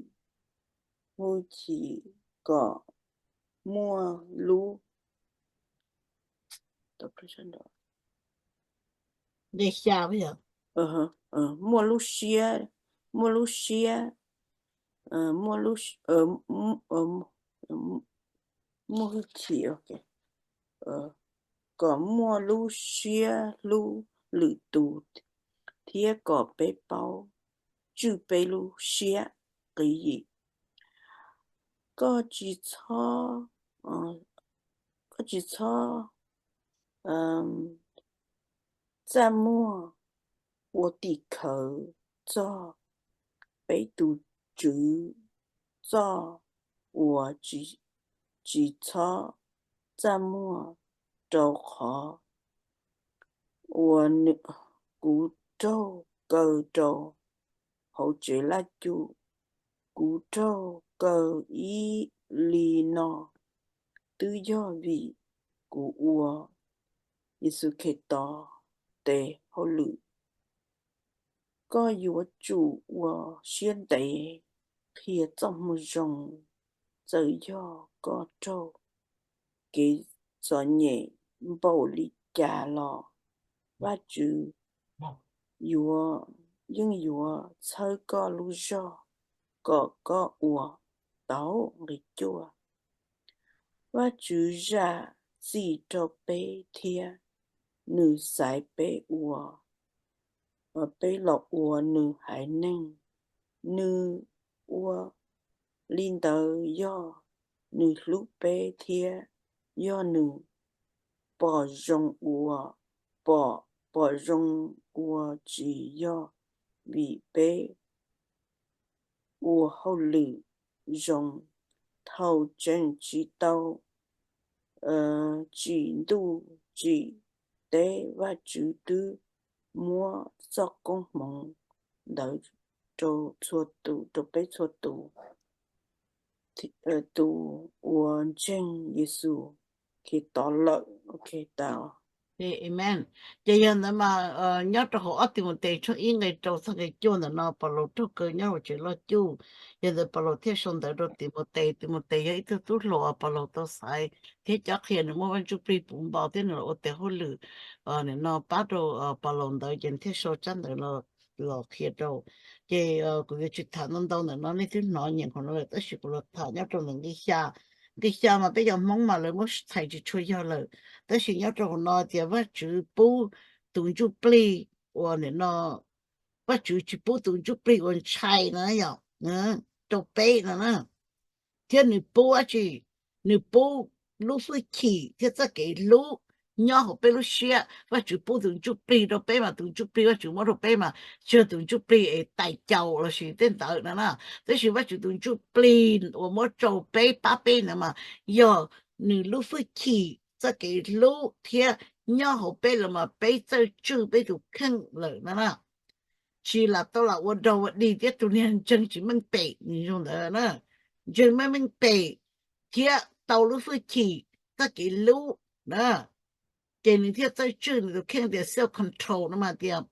hwj chim kom muaj lub, muaj lub siab, muaj lub siab, muaj lub, muaj hwj chim, kom muaj lub siab hlub lwm tus, thiab kom peb paub tswj peb lub siab. Qhia yim, koj tsis txhob, koj tsis txhob txaj muag ua tim khawv txog peb tus Tswv txoj uas tsis txhob txaj muag, rau qhov uas kuv raug kaw rau hauv tsev laj cum. Kuv raug kaw ib li no twb yog vim kuv ua Yexus Khetos tes hauj lwm. Koj yuav tsum ua siab ntev qhia txoj moo zoo, txawm yog koj raug kev txom nyem npaum li cas los Vajtswv yuav, yeej yuav txhawb koj lub zog kom koj ua tau. Nqe cuaj, Vajtswv zam txim rau peb thiab nws xaiv peb ua, peb los ua nws haiv neeg. Nws ua li ntawd yog nws hlub peb thiab yog nws pom zoo ua, pom, pom zoo ua, tsis yog vim peb ua hauj lwm zoo. Thaum tseem tsis tau tsim ntuj tsim teb, Vajtswv twb muab txoj koob hmoov ntawd rau txhua tus, rau peb txhua tus, tus uas ntseeg Yexus Khetos lawm. Amen. Ces yog ntawd mas nyob rau hauv ob Timautes tshooj ib nqe rau txog nqe cuaj ntawm no Paulus raug kaw nyob hauv tsev loj cuj. Yog ntawd Paulus thiaj sau ntawv rau Timautes. Timautes yog ib tug tub hluas uas Paulus tau xaiv thiab cob qhia, nws muaj Vaj Ntsuj Plig puv npo thiab nws los ua tes hauj lwm no pab rau Paulus ntawd, ces nws thiaj sau tsab ntawv los qhia rau. Ces kuv yuav tsis tham ntau ntau ntawm no, nej twb hnov nyeem qhov no lawm, tab sis kuv los tham nyob rau ntawm nqi xya. Nqi xya mas peb cov Hmoob mas lawv muab txhais tsis tshua yog lawm, tab sis nyob rau hauv no tias Vajtswv pub tus ntsuj plig uas nim no, Vajtswv tsis pub tus ntsuj plig uas ntshai no yom, rau peb no na. Thiab nws pub dab tsi? Nws pub lub hwj chim thiab txoj kev hlub nyob hauv peb lub siab. Vajtswv pub tus ntsuj plig rau peb mas tus ntsuj plig Vajtswv muab rau peb mas tsis yog tus ntsuj plig es tais caus lossis tej ntawd no na. Tab sis Vajtswv tus ntsuj plig uas muab rau peb pab peb ntawd mas yog nws lub hwj chim, txoj kev hlub thiab nyob hauv peb los mas peb txawj tswj peb tus kheej lawm no na. Tsis lam tau lam ua dog ua dig thiab tus niag ntseeg tsis meej pem nws zoo ntawd na. Ntseeg meej meej pem thiab tau lub hwj chim, txoj kev hlub na, ces nws thiaj txawj tswj nws tus kheej tias self control no mas tias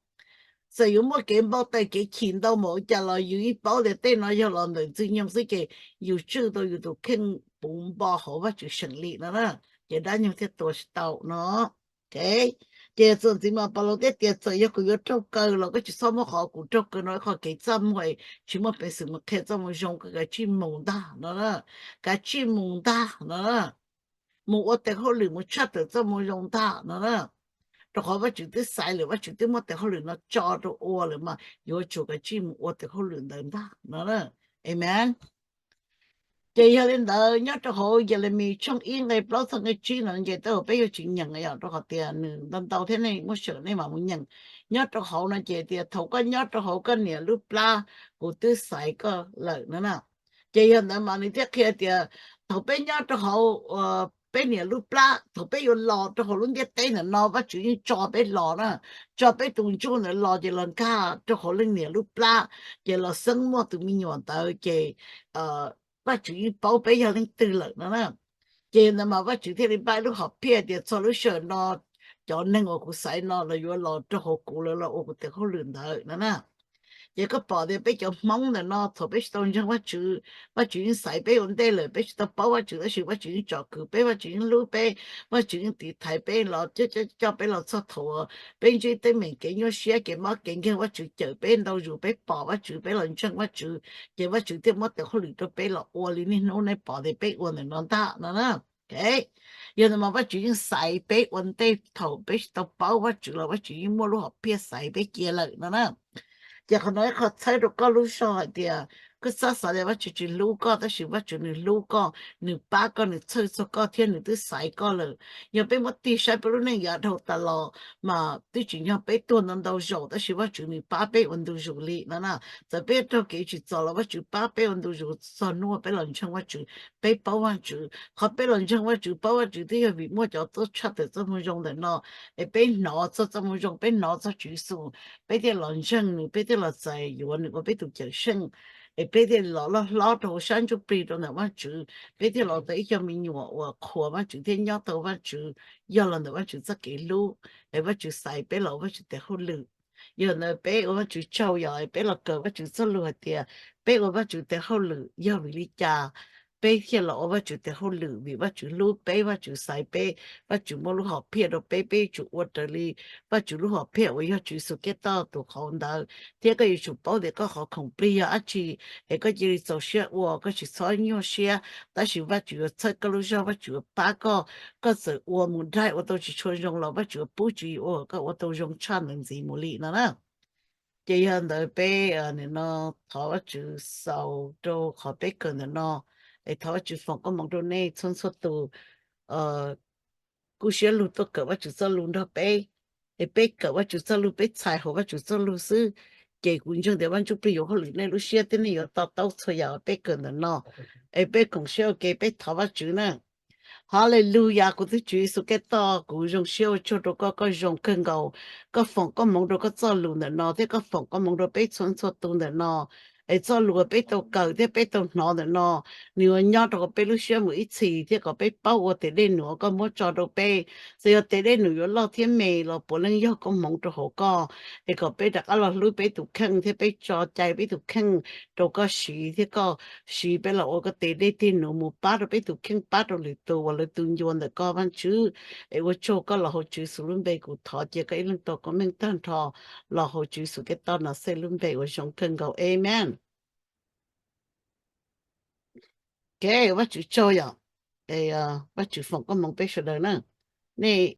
txawm yuav muaj kev npau taws kev chim ntau npaum cas los yus yeej paub tias tej no yog los ntawm Ntxwg Nyoog xwb, ces yus tswj tau yus tus kheej puv npo hauv Vajtswv seem li no na, ces dab nyoog thiaj tua tsis tau no. Ces txuas ntxiv mas Paulus thiaj tias txawm yog kuv yuav raug kaw los koj tsis txhob muab qhov kuv raug kaw no ib qho kev txaj muag, tsis muaj peev xwm mus qhia txoj moo zoo, koj kav tsij mus ntag no na, kav tsij mus ntag no na, mus ua tes hauj lwm mus tshaj tawm txoj moo zoo ntag no na. Rau qhov Vajtswv twb xaiv lawm, Vajtswv twb muab tes hauj lwm no tso rau ua lawm mas yuav tsum kav tsij mus ua tes hauj lwm ntawd ntag no na. Amen. Ces yog li ntawd nyob rau hauv Yelemis tshooj ib nqe plaub txog nqe tsib no ces tej zaum peb yuav tsis nyeem yom, rau qhov tias nws ntau ntau thiab nej muaj sij hawm nej mam mus nyeem. Nyob rau hauv no ces tias thaum koj nyob rau hauv koj niam lub plab kuv twb xaiv koj lawm no na. Ces yog ntawd mas nws thiaj qhia tias thaum peb nyob rau hauv peb niam lub plab, thaum peb yuav los rau hauv lub ntiaj teb ntawm no Vajtswv yeej tso peb los na, tso peb tus ntsuj ntawd los ces los nkag rau hauv leej niam lub plab, ces los xeeb muaj tus me nyuam ntawd ces Vajtswv yeej paub peb yog leej twg lawm no na. Ces ntawd mas Vajtswv thiaj li npaj ib lub hom phiaj tias txog lub sij hawm no cov neeg uas kuv xaiv no lawv yuav los rau hauv kuv, lawv los ua kuv tes hauj lwm ntawd no na. Ces koj pom tias peb cov Hmoob ntawm no thaum peb tsis tau ntseeg Vajtswv, Vajtswv yeej xaiv peb ua ntej lawm, peb tsis tau paub Vajtswv tab sis Vajtswv yeej tsom kwm peb, Vajtswv yeej hlub peb, Vajtswv yeej tiv thaiv peb los coj peb los txog thaum peb ntsib teeb meem kev nyuaj siab kev mob kev nkeeg, Vajtswv cawm peb ntau zus, peb pom Vajtswv, peb los ntseeg Vajtswv, ces Vajtswv thiaj muab tes hauj lwm rau peb los ua li niaj hnub nej pom tias peb ua ntawm no ntag no na. Yog ntawd mas Vajtswv yeej xaiv peb ua ntej thaum peb tsis tau paub Vajtswv los Vajtswv yeej muaj lub hom phiaj xaiv peb cia lawm no na. Ces qhov no ib qho txhawb rau koj lub zog hais tias koj txhob xav tias Vajtswv tsis hlub koj, tab sis Vajtswv nws hlub koj, nws pab koj, nws txhawj txog koj thiab nws twb xaiv koj lawm. Yog peb muab tig saib peb lub neej yav dhau tas los mas twb tsim nyog peb tuag ntau ntau zaus tab sis Vajtswv nws pab peb ua ntu zus li no na. Txawm peb raug kev tsim txom los Vajtswv pab peb ua ntu zus txog hnub peb los ntseeg Vajtswv, peb paub Vajtswv. Qhov peb los ntseeg Vajtswv paub Vajtswv twb yog vim muaj cov tuaj tshaj tawm txoj moo zoo ntawm no, es peb hnov txog txoj moo zoo, peb hnov txog Tswv Yexus, peb thiaj los ntseeg nws, peb thiaj los txais yuav nws ua peb tus Cawmseej, es peb thiaj los loj hlob rau hauv sab ntsuj plig rau ntawm Vajtswv, peb thiaj los tau ib co me nyuam uas qhuas Vajtswv thiab nyob tau Vajtswv, yog los ntawm Vajtswv txoj kev hlub, es Vajtswv xaiv peb los ua Vajtswv tes hauj lwm. Yog ntawd peb ua Vajtswv tsaug yog peb los kawm Vajtswv txoj lus hais tias peb ua Vajtswv tes hauj lwm yog vim li cas peb thiaj los ua Vajtswv tes hauj lwm, vim Vajtswv hlub peb, Vajtswv xaiv peb, Vajtswv muaj lub hom phiaj rau peb, peb yuav tsum ua raws li Vajtswv lub hom phiaj uas yog Tswv Yexus Khetos tus qauv ntawd. Thiab koj yuav tsum paub tias koj qhov khoom plig yog dab tsi, es koj cia li txaus siab ua, koj tsis txhob nyuaj siab, tab sis Vajtswv yuav txhawb koj lub zog, Vajtswv yuav pab koj, koj txawm ua mus daig ua tau tsis tshua zoo los Vajtswv yuav pub tswv yim ua kom koj ua tau zoo tshaj ntawd ntxiv mus li no na. Ces yog ntawd peb nim no thov Vajtswv xaus rau qhov peb kawm ntawm no, es thov Vajtswv foom koob hmoov rau nej txhua txhua tus kuj siab lug tuaj kawm Vajtswv txoj lus nrog peb. Es peb kawm Vajtswv txoj lus, peb txhais hauv Vajtswv txoj lus xwb, ces kuv ntseeg tias Vaj Ntsuj Plig yuav hauj lwm nej lub siab thiab nej yuav to taub txhua yam uas peb kawm ntawm no. Es peb koom siab ua ke peb thov Vajtswv na. Haleluyas, kuv tus Tswv Yexus Khetos, kuv zoo siab ua tsaug rau koj, koj zoo kawg nkaus. Koj foom koob hmoov rau koj txoj lus ntawm no thiab koj foom koob hmoov rau peb txhua txhua tus ntawm no. Es txoj lus uas peb tau kawm thiab peb tau hnov ntawm no, nws yuav nyob rau hauv peb lub siab mus ib txhis thiab kom peb paub ua tes dej num uas koj muab tso rau peb. Txawm yog tes dej num yuav loj thiab me los puav leej yog koob hmoov rau hauv koj, es kom peb rov qab los hlub peb tus kheej thiab peb tso cai peb tus kheej rau koj siv thiab koj siv peb los ua koj tes dej tig num mus pab rau peb tus kheej, pab rau lwm tus uas lawv tu ncua ntawm koj Vaj Tswv. Es ua tsaug koj, los hauv Tswv Yexus lub npe kuv thov cia koj ib leeg tau koob meej tag nrho, los hauv Tswv Yexus Khetos Nacet lub npe uas zoo kawg nkaus, amen. Ok, Vaj Tswv tsaug yom. Vaj Tswv foom koob hmoov peb sawv daws na. Nej